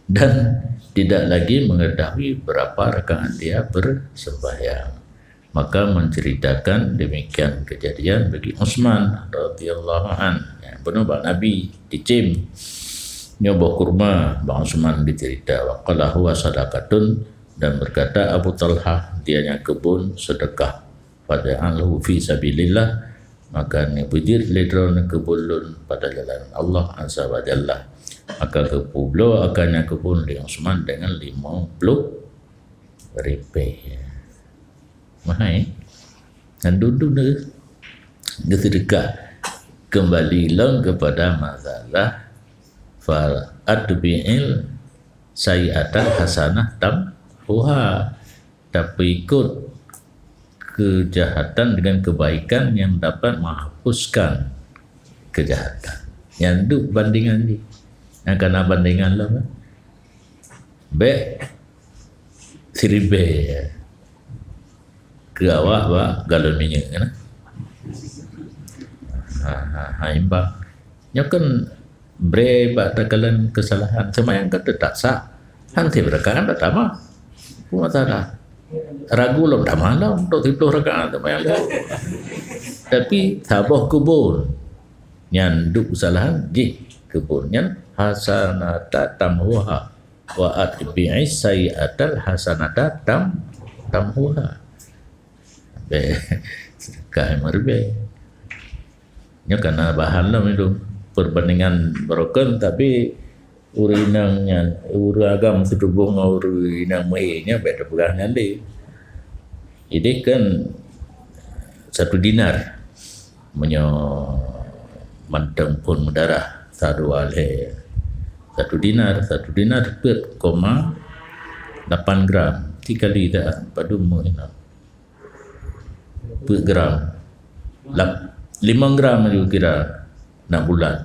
dan tidak lagi mengetahui berapa rakaat dia bersembahyang. Maka menceritakan demikian kejadian bagi Utsman radhiyallahu an. Ya, bunoe bak Nabi, cicém. Nyoe boh kurma, Bang Usman geuceurita, wa qala huwa sadaqatun, dan berkata Abu Talhah, "Dia nyan keubon seudeukah, faja'alhu fi sabilillah, maka neubeujeuet lé droeneuh keubon lôn pada jalan Allah Azza wa Jalla." Maka geupeubloe akan nyan keubon lé Usman deungon limong ploh ribèe. Mahai. Nyan dudu geuseudekah. Kembali lom kepada masalah, "Fal atbi'il sayyi'atal hasanah tamhuha." Tapeuikot kejahatan dengan kebaikan yang dapat menghapuskan kejahatan. Nyan duek bandingan jih. Nyang kana bandingan lom, kan? Bèk siribèe keu awak bak galon minyeuk, kan? Ha, ha, ha, imbang. Nyoe kan brèe bak takalon keusalahan, seumayang kan teutap sah. Han sibrakaat dak tamah. Peue masalah? Ragu lom tamah lom, untuk siploh rakaat seumayang lom. Tapi saboh keubon, nyan duek keusalahan jih keubon nyan, hasanata tamhuha, wa atbi'is sayyi'atal hasanata tam-, tamhuha. Bèk seudeukah limong ribèe. Nyoe kana bahan lom itu, perbandingan barokon, tapi ureueng inong nyan, ureueng agam seutuboh ngon ureueng inong meu'é nyan bèk tapeugah nyan lé. Jadi kan satu dinar, meunyoe mantong phon meudarah, sa dua lhèe, satu dinar, satu dinar peuet koma lapan gram, tiga kali dah, padum meu'é nyan. Peuet gram. Lam-, limong gram laju kira nak bulat.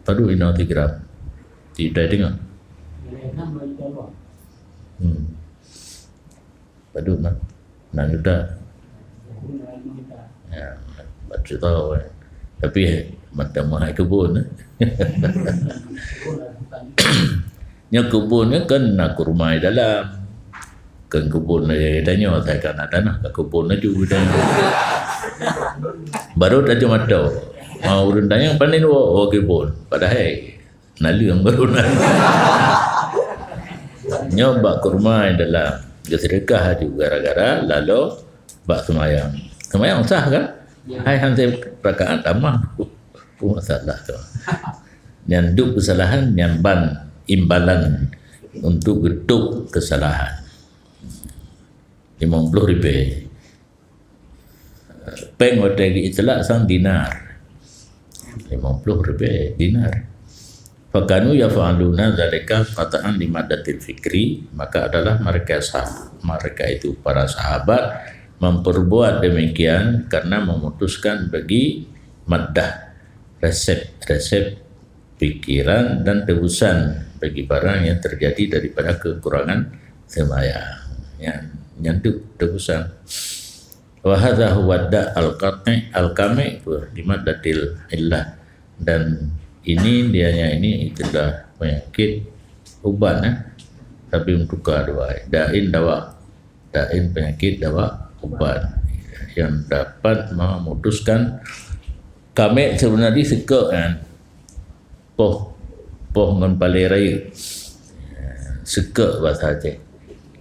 Padum inoe sigram. Tidak dengar. Hmm. Padum lah. Enam juta. Ya, empat juta, eh. Tapi mata mahal kebun, eh. Nyoe kebun nyoe kan na kurma di dalam. Kan kebun lagèe tanyoe, asai ka na tanah, ka kebun laju tanyoe. Baru tajak mata. Ha, ureueng tanyoe panen wo, wo kebun. Padahai naleueng baru na. Nyoe bak kurma di dalam. Geuseudeukah laju gara-gara lalo bak seumayang. Seumayang sah kan? Ya. Hai hansé rakaat tamah. Peue masalah tu? Nyan duek keusalahan, nyan ban imbalan untuk geutôb keusalahan. Limong ploh ribèe. Péng watèe geuitlak sang dinar. Limong ploh ribèe dinar. Fakanu yaf'aluna dzalika qata'an li maddatil fikri, maka adalah mereka sah-, mereka itu para sahabat memperbuat demikian karena memutuskan bagi maddah, resep-resep pikiran dan tebusan bagi barang yang terjadi daripada kekurangan seumayang. Nyan, nyan tu tebusan. Wa hadza huwa da al-qati' al-kami' di maddatil illah. Dan ini, dianya ini itulah penyakit ubat, eh. Tapi meutuka dua, da'in dawa. Da'in penyakit, dawa ubat. Yang dapat memutuskan, kami' sebenarnya seukok kan. Poh, poh ngon paleng rayeuk. Seukok bahasa Aceh.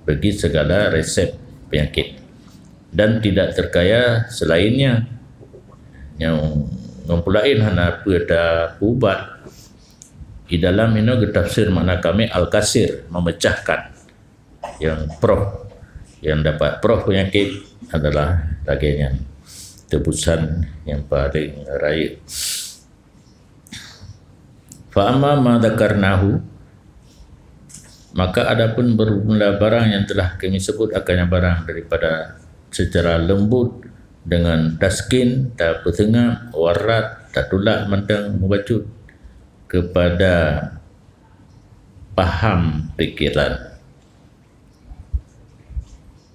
Bagi segala resep penyakit. Dan tidak terkaya selainnya. Nyang ngon peue laén hana peue ta ubat. Di dalam inoe geutafsir makna kami' al-kasir, memecahkan. Yang proh, yang dapat proh penyakit adalah lagèe nyan. Tebusan yang paling rayeuk. Fa amma ma dzakarnahu, maka adapun bermula barang yang telah kami sebut akannya barang daripada secara lembut dengan taskin, tapeuseungab, warad, tatulak mantong mubacut kepada paham pikiran.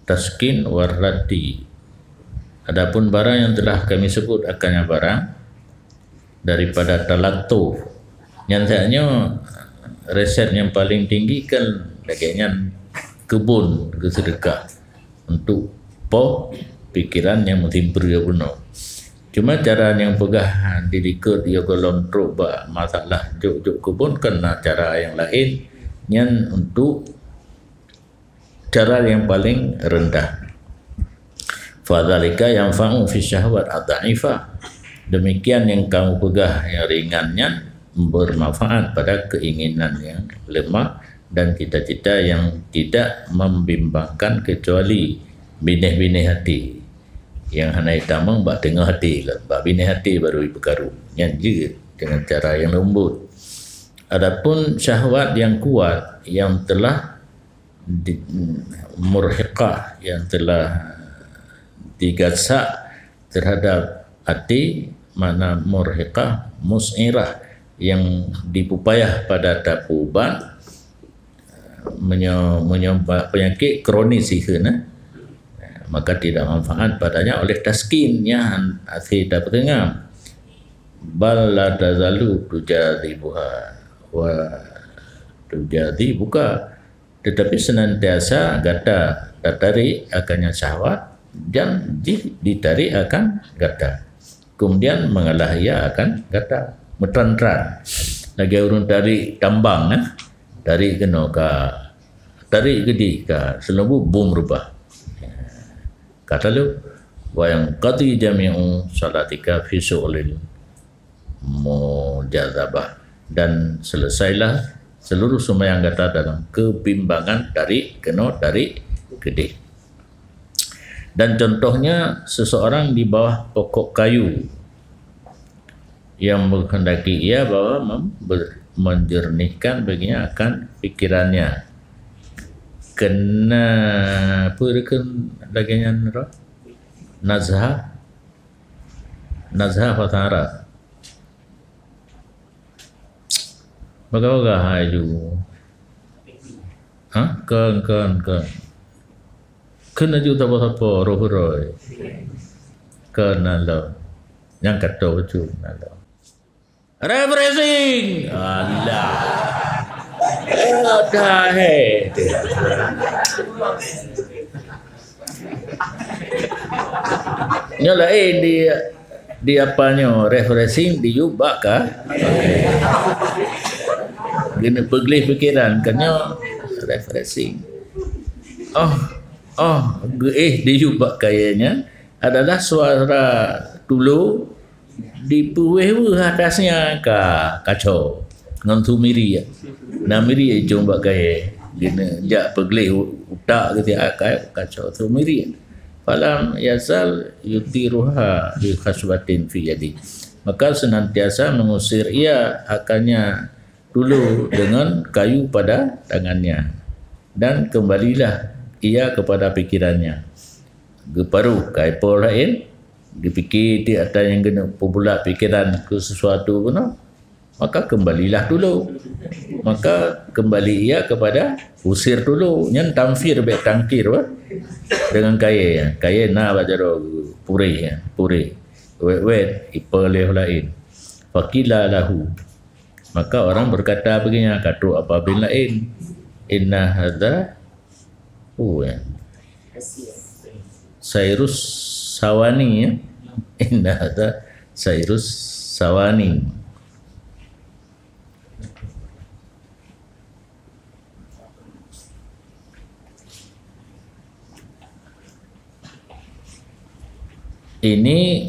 Taskin waradi. Adapun barang yang telah kami sebut akannya barang daripada talattuf. Nyan saat nyoe resep yang paling tinggi kan lagèe nyan kebun geuseudeukah untuk poh pikiran nyang meusimpeue bunoe. Cuma cara nyang peugah di likot ya golom trok bak masalah jok-jok keubon kan na cara nyang laén. Nyan untuk cara nyang paling rendah. Fadzalika yanfa'u fi syahwat adh-dha'ifah. Demikian nyang kamu peugah nyang ringan nyan bermanfaat pada keinginan nyang lemah dan cita-cita nyang tidak membimbangkan kecuali binéh-binéh hati. Nyang hana jitamong bak teungoh hati lah, bak binéh hati baru jipeukaru. Nyan jeuet dengan cara nyang leumbot. Adapun syahwat nyang kuat, nyang telah di, murhiqah, nyang telah digasak terhadap hati, makna murhiqah, mus'irah, nyang dipupayah pada tapeuubat, meunyoe, meunyoe ba-, penyakit kronis ikheun, eh, maka tidak manfaat padanya oleh taskin, nyan akhé tapeuteungoh. Bal la tazalu tujadzibuha wa tujadzibuka. Tetapi senantiasa gata tatarik akannya syahwat dan jih ditarik akan gata. Kemudian mengalah ia akan gata. Meutran-tran. Lagèe ureueng tarik tambang, eh. Tarik keunoe ka, tarik keudéh ka, seuleubu bum reubah. Ka talo, wa yanqadi jami'u salatika fi syughulil mujadzabah, dan selesailah seluruh sembahyang gata dalam kebimbangan tarik keunoe tarik keudéh. Dan contohnya seseorang di bawah pokok kayu yang menghendaki ia bahwa mem-, ber-, menjernihkan baginya akan pikirannya. Kena apa dia kena lagi nyan roh? Nazha. Nazha bahasa Arab. Bagah-bagah aju. Ha? Kon, kon, kon. Kon aju sapa-sapa, roh-roh. Kon na lom. Nyang ka toh bacut na lom. Refreshing. Alah. What the heck? Nyoe laén di, di apa nyoe, refreshing di yub bak ka. Geuneuk peugleh pikeran, kan nyoe refreshing. Oh, oh, geuéh di yub bak kayée nyan adalah suara tulo dipeuwéh-wéh atasnya ka kaco ngon su miriek. Na miriek icong bak kayée, geuneuk jak peugleh utak geuh siat ka kaco su miriek. Falam yazal yutiruha bi khasbatin fi yadi. Maka senantiasa mengusir ia akannya tulo dengan kayu pada tangannya. Dan kembalilah ia kepada pikirannya. Geuparoh ka ipo laén, geupike teuk atra nyang geuneuk peubulat pikeran keu sesuatu keunoe, maka kembalilah tulo. Maka kembali ia kepada usir tulo. Nyan tamfir bék tangkir bah. Dengan kayée, kayée na bak jaroe puréh, puréh. Wét-wét, ipeuleueh laén. Faqila lahu. Maka orang berkata baginya, ka trok apa bin laén. Inna hadza, oh, ya. Sairus Sawani, ya. Inna hadza Sairus Sawani. Ini,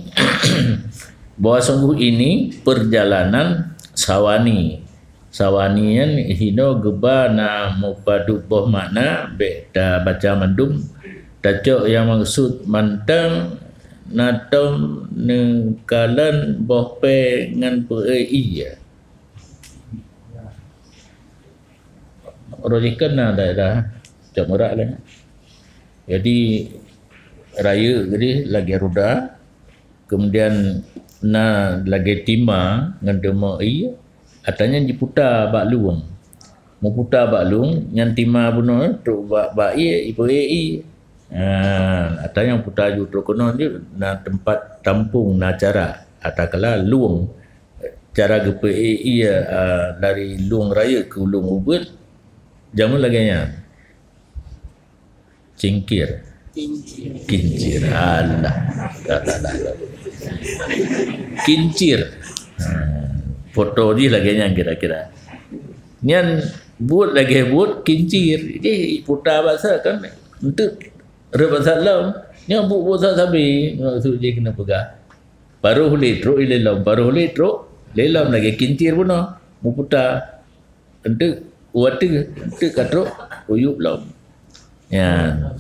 bahwa sungguh ini perjalanan Sawani. Sawani nyan hino geuba na meupadub boh makna, bék tabaca mandum. Tacok nyang maksud mantong na tom neukalon boh pèe ngon peuék ié. Roh jih kan na daerah Cot Merak lé. Jadi, rayeuk jadi lagèe roda, kemudian na lagèe tima ngon deungon ié, atra nyan jiputa bak lueng. Meuputa bak lueng, nyan tima bunoe trok bak, bak ié, ipeuék ié. Ha, atra nyan puta ju trok keunoe jeuet na teumpat tampung, na cara. Atra kala lueng, cara geupeuék ié, a, dari lueng rayeuk keu lueng ubit, jameun lagèe nyan. Cingkir. Kincir. Alah. Alah, alah, alah. Kincir. Ha. Foto jih lagèe nyan kira-kira. Nyan buet lagèe buet kincir. Jadi puta basa kan. Untuk reubat salam. Nyan buet-buet sabe. Maksud jih keuneuk peugah. Paroh lé trok ilé lom. Paroh lé trok ilé lom lagèe kincir bunoe. Muputa. Enteuk u ateueh, enteuk ka trok u yup lom. Nyan.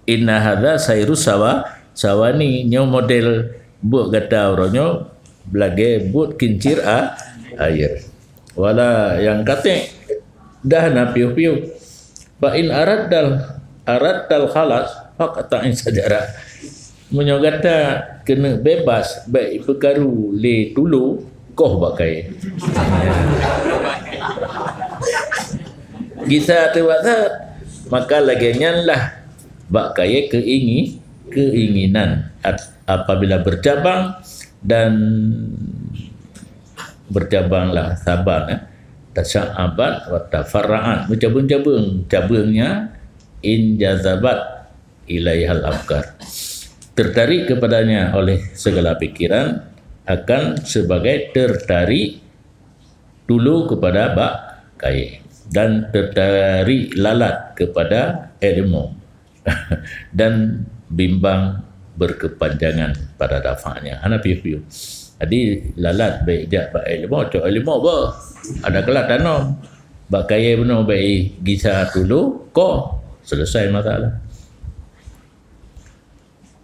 Inna hadza sairus sawa, sawani, nyoe model buet gata uroe nyoe lagèe buet kincir a, air. Wala nyang katék dah na piôh-piôh. Fa in aradtal, aradtal khalas, faqta'is syajarah. Meunyoe gata keuneuk bebas bèk ipeukaru lé tulo, koh bak kayèe. Gisa teuh bak that, maka lagèe nyan lah bak kayèe keuingi-, keuinginan. At-, apabila bercabang dan bercabanglah saban, eh, tasya'abat wa tafarra'at, bercabang-cabang, cabangnya injazabat ilaihal afkar, tertarik kepadanya oleh segala pikiran, akan sebagai tertarik dulu kepada bak kayèe dan tertarik lalat kepada ilmu dan bimbang berkepanjangan pada dafaknya. Hana piôh-piôh. Jadi lalat bèk jak bak ilmu, cok ilmu bah. Ada kelas tanom. Bak kayèe bunoe bèk gisa tulo, koh, selesai masalah.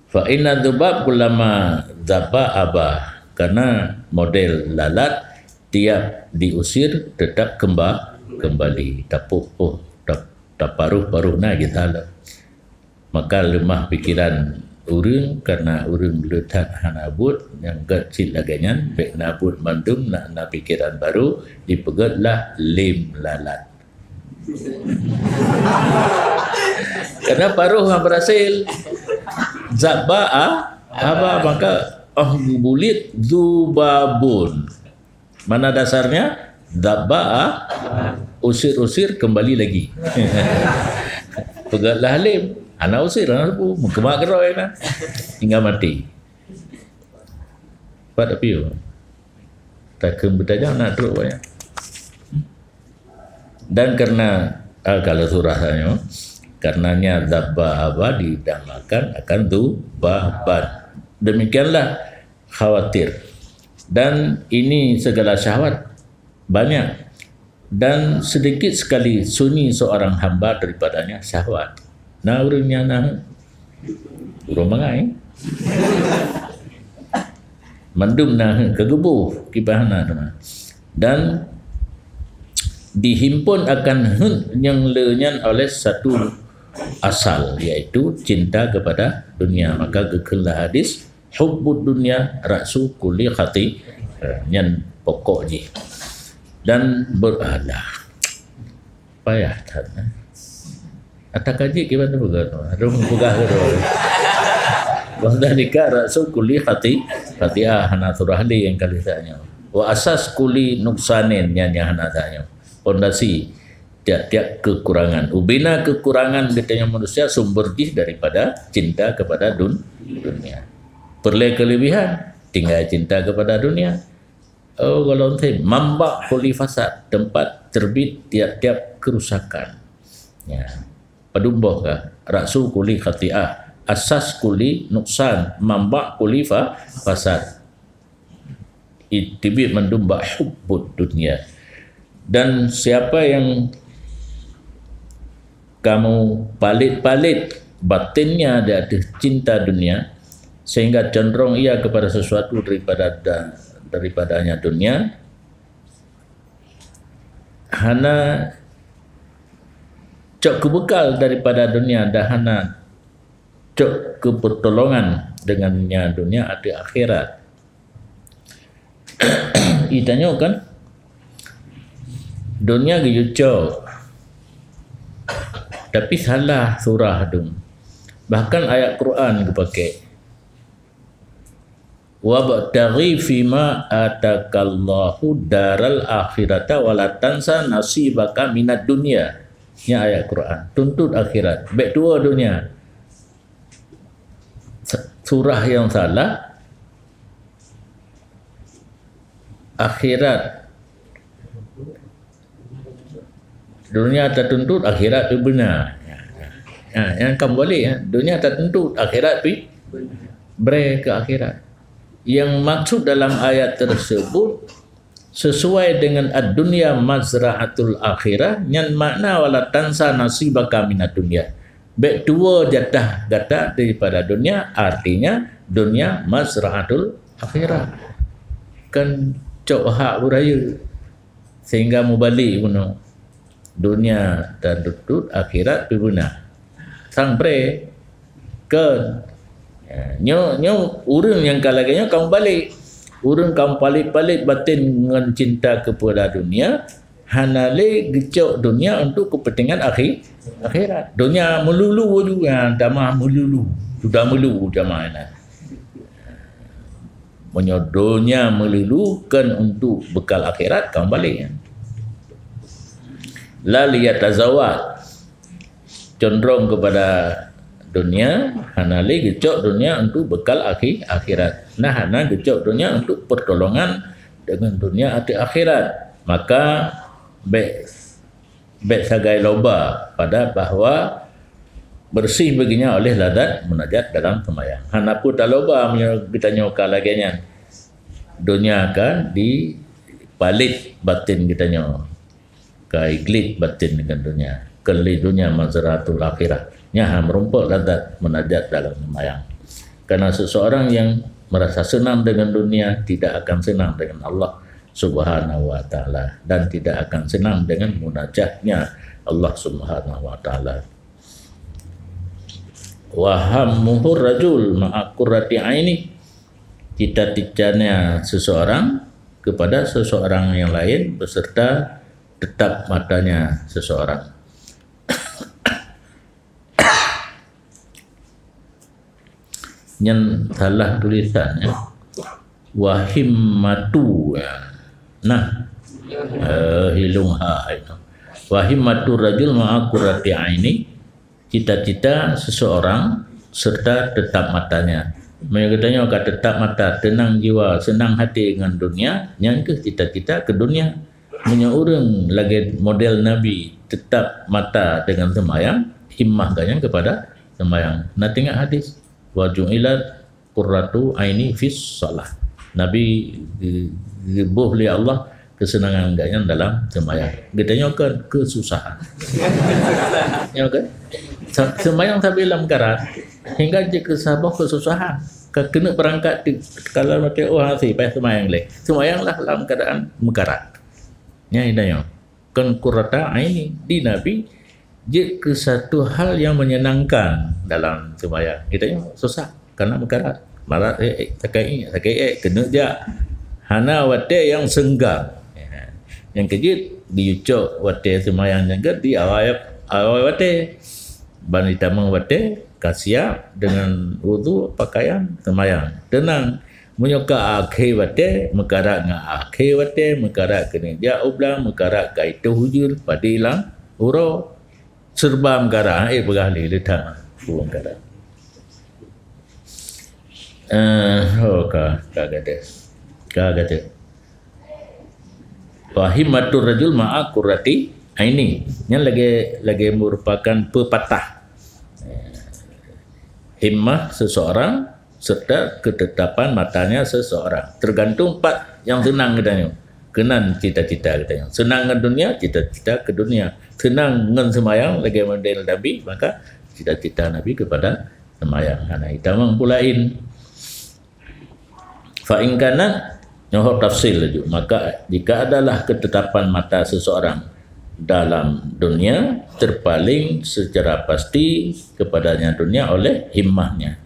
Fa inna dzubab kullama dzaba aba. Karena model lalat tiap diusir tetap kemba-, kembali. Tapuk, oh, tap-, taparuh-paruh na gisa lom. Maka leumah pikiran ureueng karena ureueng le that hana buet, nyang gèt cit lagèe nyan, bèk na buet mandum, na, na pikiran barô, jipeugèt lah lem lalat. Karena paruh hana berhasil. Dzaba a, aba, maka oh bulit dzubabun. Mana dasarnya? Dzaba a, usir-usir kembali lagi. Peugah lah lem, hana usir, hana sapeue, meukeumah keudroe na. Hingga mati. Pat apiu. Takheun beutajam na trok wayang. Dan karena, ah, kalau surah tanyoe, karenanya dzaba aba didamakan akan dzubaban. Demikianlah khawatir. Dan ini segala syahwat banyak. Dan sedikit sekali sunyi seorang hamba daripadanya syahwat. Na ureueng nyang na ureueng bangai. Mandum na keugeubôh kiban hana teuma. Dan dihimpun akan heuet nyang le nyan oleh satu asal, yaitu cinta kepada dunia. Maka geukheun lam hadis, hubbud dunya ra'su kulli khati-, eh, nyan pokok jih. Dan ber-, alah. Payah that, eh. Ata kaji kiban tu peugah tu. Aduh, peugah tu. Wa dzalika ra'su kulli khati-, khati'ah, hana surah li nyang kali tanyoe. Wa asas kulli nuksanin, nyan nyang hana tanyoe. Pondasi tiap-tiap kekurangan. Ubena kekurangan geutanyoe manusia sumber jih daripada cinta kepada dun-, dunia. Peureulèe kelebihan, tinggai cinta kepada dunia. Oh, golom tem, manba' kulli fasad, tempat terbit tiap-tiap kerusakan. Ya. Padum boh ka, ra'su kulli khati'ah, asas kulli nuksan, manba' kulli fa-, fasad. Itibit mandum bak hubbud dunya. Dan siapa yang kamu palit-palit batinnya di atas cinta dunia, sehingga condrong ia kepada sesuatu daripada da-, daripadanya dunia, hana cok keubeukal daripada dunia dan hana cok keupeutulongan dengannya dunia ateueh akhirat. Itanyoe kan, dunia geuyue cok, tapi salah surah dum. Bahkan ayat Quran geupakè. "Wabtaghi fima atakallahu daral akhirata wa la tansa nasibaka minad dunya." Nyan ayat Quran. Tuntut akhirat. Bèk tuwoe dunia. Sa-, surah nyang salah. Akhirat. Dunia tatuntut, akhirat pih beuna. Ha, nyang ka meubalek, ha. Dunia tatuntut, akhirat pih bré keu akhirat. Nyang maksud dalam ayat tersebut, sesuai dengan ad-dunya mazra'atul akhirah, nyan makna wala tansa nasibaka minad dunya. Bèk tuwoe jatah gata daripada dunia, artinya dunia mazra'atul akhirah. Kan cok hak beuraya. Sehingga meubalek bunoe. Dunia tatuntut, akhirat pih beuna. Sang bré. Kon. Ya, nyoe, nyoe ureueng nyang ka lagèe nyoe ka meubalek. Ureueng ka meupalet-palet baten ngon cinta kepada dunia, hana lé geucok dunia untuk kepentingan akhi-, akhirat. Dunia meululu juga, tamah meululu. Sudah meulu tamah nyan. Meunyoe donya meululu kon untuk bekal akhirat, ka meubalek. La liyatazawwad, condrong kepada dunia, hana lé geucok dunia untuk bekal akhi-, akhirat. Nah, hana geucok dunia untuk pertolongan dengan dunia ateueh akhirat. Maka, bèk Bèk sagai loba pada bahwa bersih beugeunya oleh ladat munajat dalam seumayang. Hana peue taloba meunyoe geutanyoe ka lagèe nyan. Donya kan dipalet batin geutanyoe. Ka igleh batin deungon donya. Kon lé donya mazra'atul akhirah. Nyan ha meurumpok ladat munajat dalam seumayang. Karena seseorang yang merasa senang dengan dunia tidak akan senang dengan Allah Subhanahu wa Ta'ala dan tidak akan senang dengan munajatnya Allah Subhanahu wa Ta'ala. Wa hammuhur rajul ma'a qurrati aini, cita-citanya seseorang kepada seseorang yang lain beserta tetap matanya seseorang. Nyan salah tulisan, ya. Wahimmatu, ya. Nah. Eh, hilung ha itu. Wahimmatu rajul ma'a qurrati aini, cita-cita seseorang serta tetap matanya. Meunyoe geutanyoe ka tetap mata, tenang jiwa, senang hati dengan dunia, nyan keuh cita-cita keu dunia. Meunyoe ureueng lagèe model Nabi, tetap mata dengan seumayang, himmah geuh nyan kepada seumayang. Na teuingat hadis, "Wa ju'ilat qurratu aini fis shalah." Nabi ge-, geuboh lé Allah keuseunangan geuh nyan dalam seumayang. Geutanyoe kan keususahan. Ya kan? Sa-, seumayang sabe lam karat, hingga jeuet keu saboh keususahan. Ka keuneuk beurangkat di, kalau maté, oh, hase payah seumayang lé. Seumayang lah lam keuadaan meukarat. Nyan geutanyoe. Kon qurrata aini di Nabi jeuet keu satu hal yang menyenangkan dalam seumayang. Geutanyoe susah karena meukarat. Marat, eh, eh, sakét, eh, sakét, eh, keuneuk jak. Hana watèe nyang seunggang. Ya. Nyang keujeuet, geucok watèe seumayang nyan geuh di awai, awai watèe. Ban jitamong watèe ka siap deungon wudu, pakaian, seumayang. Teunang, meunyoe ka akhé watèe, meukarat ngon akhé watèe, meukarat keuneuk jak u blang, meukarat ka itoh ujeuen, padé lam uroe. Serba meukarat, eh, peugah lé, leutak. Peue meukarat. Eh, oh, ka, ka gadeuh. Ka gadeuh. Wa himmatur rajul ma'a qurrati aini. Nyan lagèe, lagèe merupakan pepatah. Himmah seseorang serta ketetapan matanya seseorang. Tergantung pat nyang seunang geutanyoe. Keunan cita-cita geutanyoe. Seunang ngon dunia, cita-cita keu dunia. Seunang ngon seumayang lagèe model Nabi, maka cita-cita Nabi kepada seumayang. Hana itamong peue laén. Fa in kanat, nyoe tafsil laju. Maka, jika adalah ketetapan mata seseorang dalam dunia, terpaling secara pasti kepadanya dunia oleh himmahnya.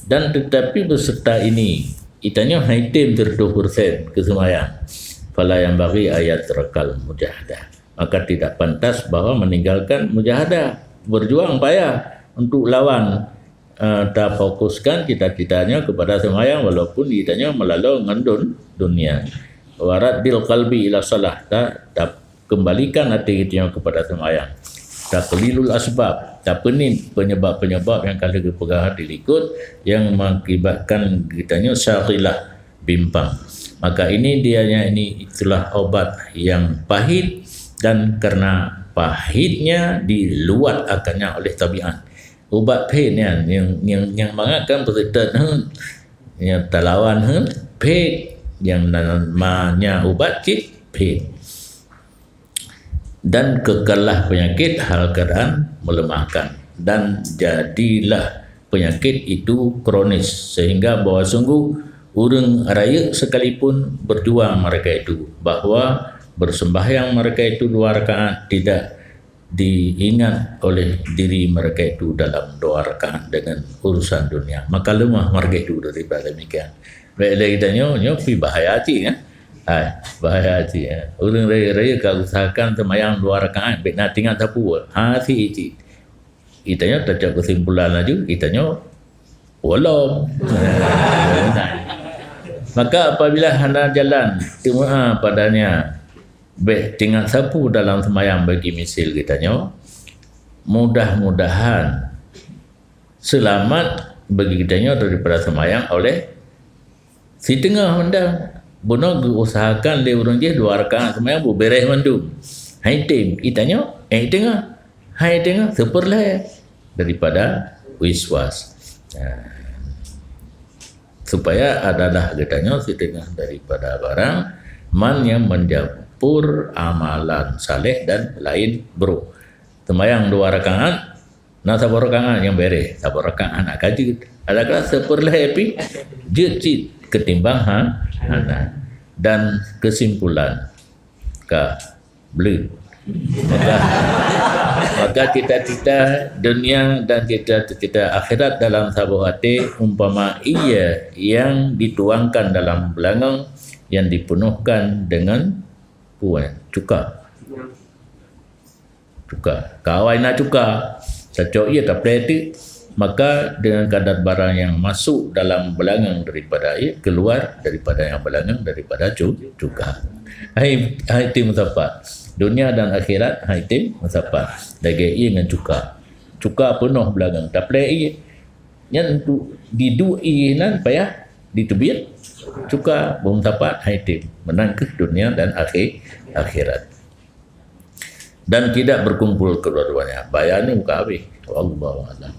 Dan tetapi beserta ini, itanyoe hana item seratus persen keu seumayang. Fala yanbaghi an yatrakal mujahadah. Maka tidak pantas bahwa meninggalkan mujahadah. Berjuang payah untuk lawan, eh, tafokuskan cita-citanya kepada seumayang walaupun itanyoe meulaloe ngon dun-, dunia. Wa raddil qalbi ila shalah, ta-, ta-, kembalikan até geutanyoe kepada seumayang. Taqlilul asbab, tapeunin penyebab-penyebab nyang ka lheueh geupeugah di likot nyang mengakibatkan geutanyoe syaghilah, bimbang. Maka ini dianya ini itulah obat yang pahit dan karena pahitnya diluat akannya oleh tabiat. Ubat phet nyan nyang, nyang, nyang mangat kan peuseutôt, hmm, nyang talawan, hmm, phet, nyang namanya ubat cit phet. Dan kekallah penyakit hal keadaan melemahkan, dan jadilah penyakit itu kronis, sehingga bahwa sungguh ureuëng rayeuk sekalipun berjuang mereka itu, bahwa bersembahyang mereka itu dua rakaat tidak diingat oleh diri mereka itu dalam dua rakaat dengan urusan dunia. Maka lemah mereka itu daripada demikian. Baik lagi tanyoe, nyoe pi bahaya cit, ya. Hai, bahaya cit, ya. Ureuëng rayeuk-rayeuk ka usahakan seumayang dua rakaat, bèk na teuingat sapeue. Ha, si cit. Itanyoe tacok kesimpulan laju, itanyoe walom. Maka apabila hana jalan teuma padanya, bèk teuingat sapeue dalam seumayang bagi misil geutanyoe, mudah-mudahan seulamat bagi geutanyoe daripada seumayang oleh siteungoh mantong. Bunoe geuusahakan lé ureuëng jih dua rakaat seumayang beubeureh mandum. Hai tem, itanyoe, eh, teungoh. Hai teungoh, seupeurlhèe daripada wiswas. Nah, supaya adalah geutanyoe siteungoh daripada barang man nyang mencampur amalan saleh dan lain buruk. Seumayang dua rakaat, na saboh rakaat nyang beureh, saboh rakaat hana ka jeuet. Adakah seupeurlhèe pi jeuet cit ketimbang ha-, hana. Dan kesimpulan ka bleuet. Maka, maka cita-cita dunia dan cita-cita akhirat dalam saboh até umpama ie nyang dituangkan dalam beulangong yang dipenuhkan dengan puan cuka. Cuka. Ka awai na cuka, tacok ie taplè teuk, maka dengan kadar barang yang masuk dalam beulangong daripada ie, keluar daripada yang beulangong daripada cu-, cuka. Hai, hai tem meusapat. Dunia dan akhirat hai tem meusapat. Lagèe ie ngon cuka. Cuka peunoh beulangong, taplè ie. Nyan untuk diduek ie nan payah diteubiet cuka, beu meusapat hai tem. Meunan keuh dunia dan akhi-, akhirat. Dan tidak berkumpul kedua-duanya. Bayanu ka habéh. Wallahu a'lam.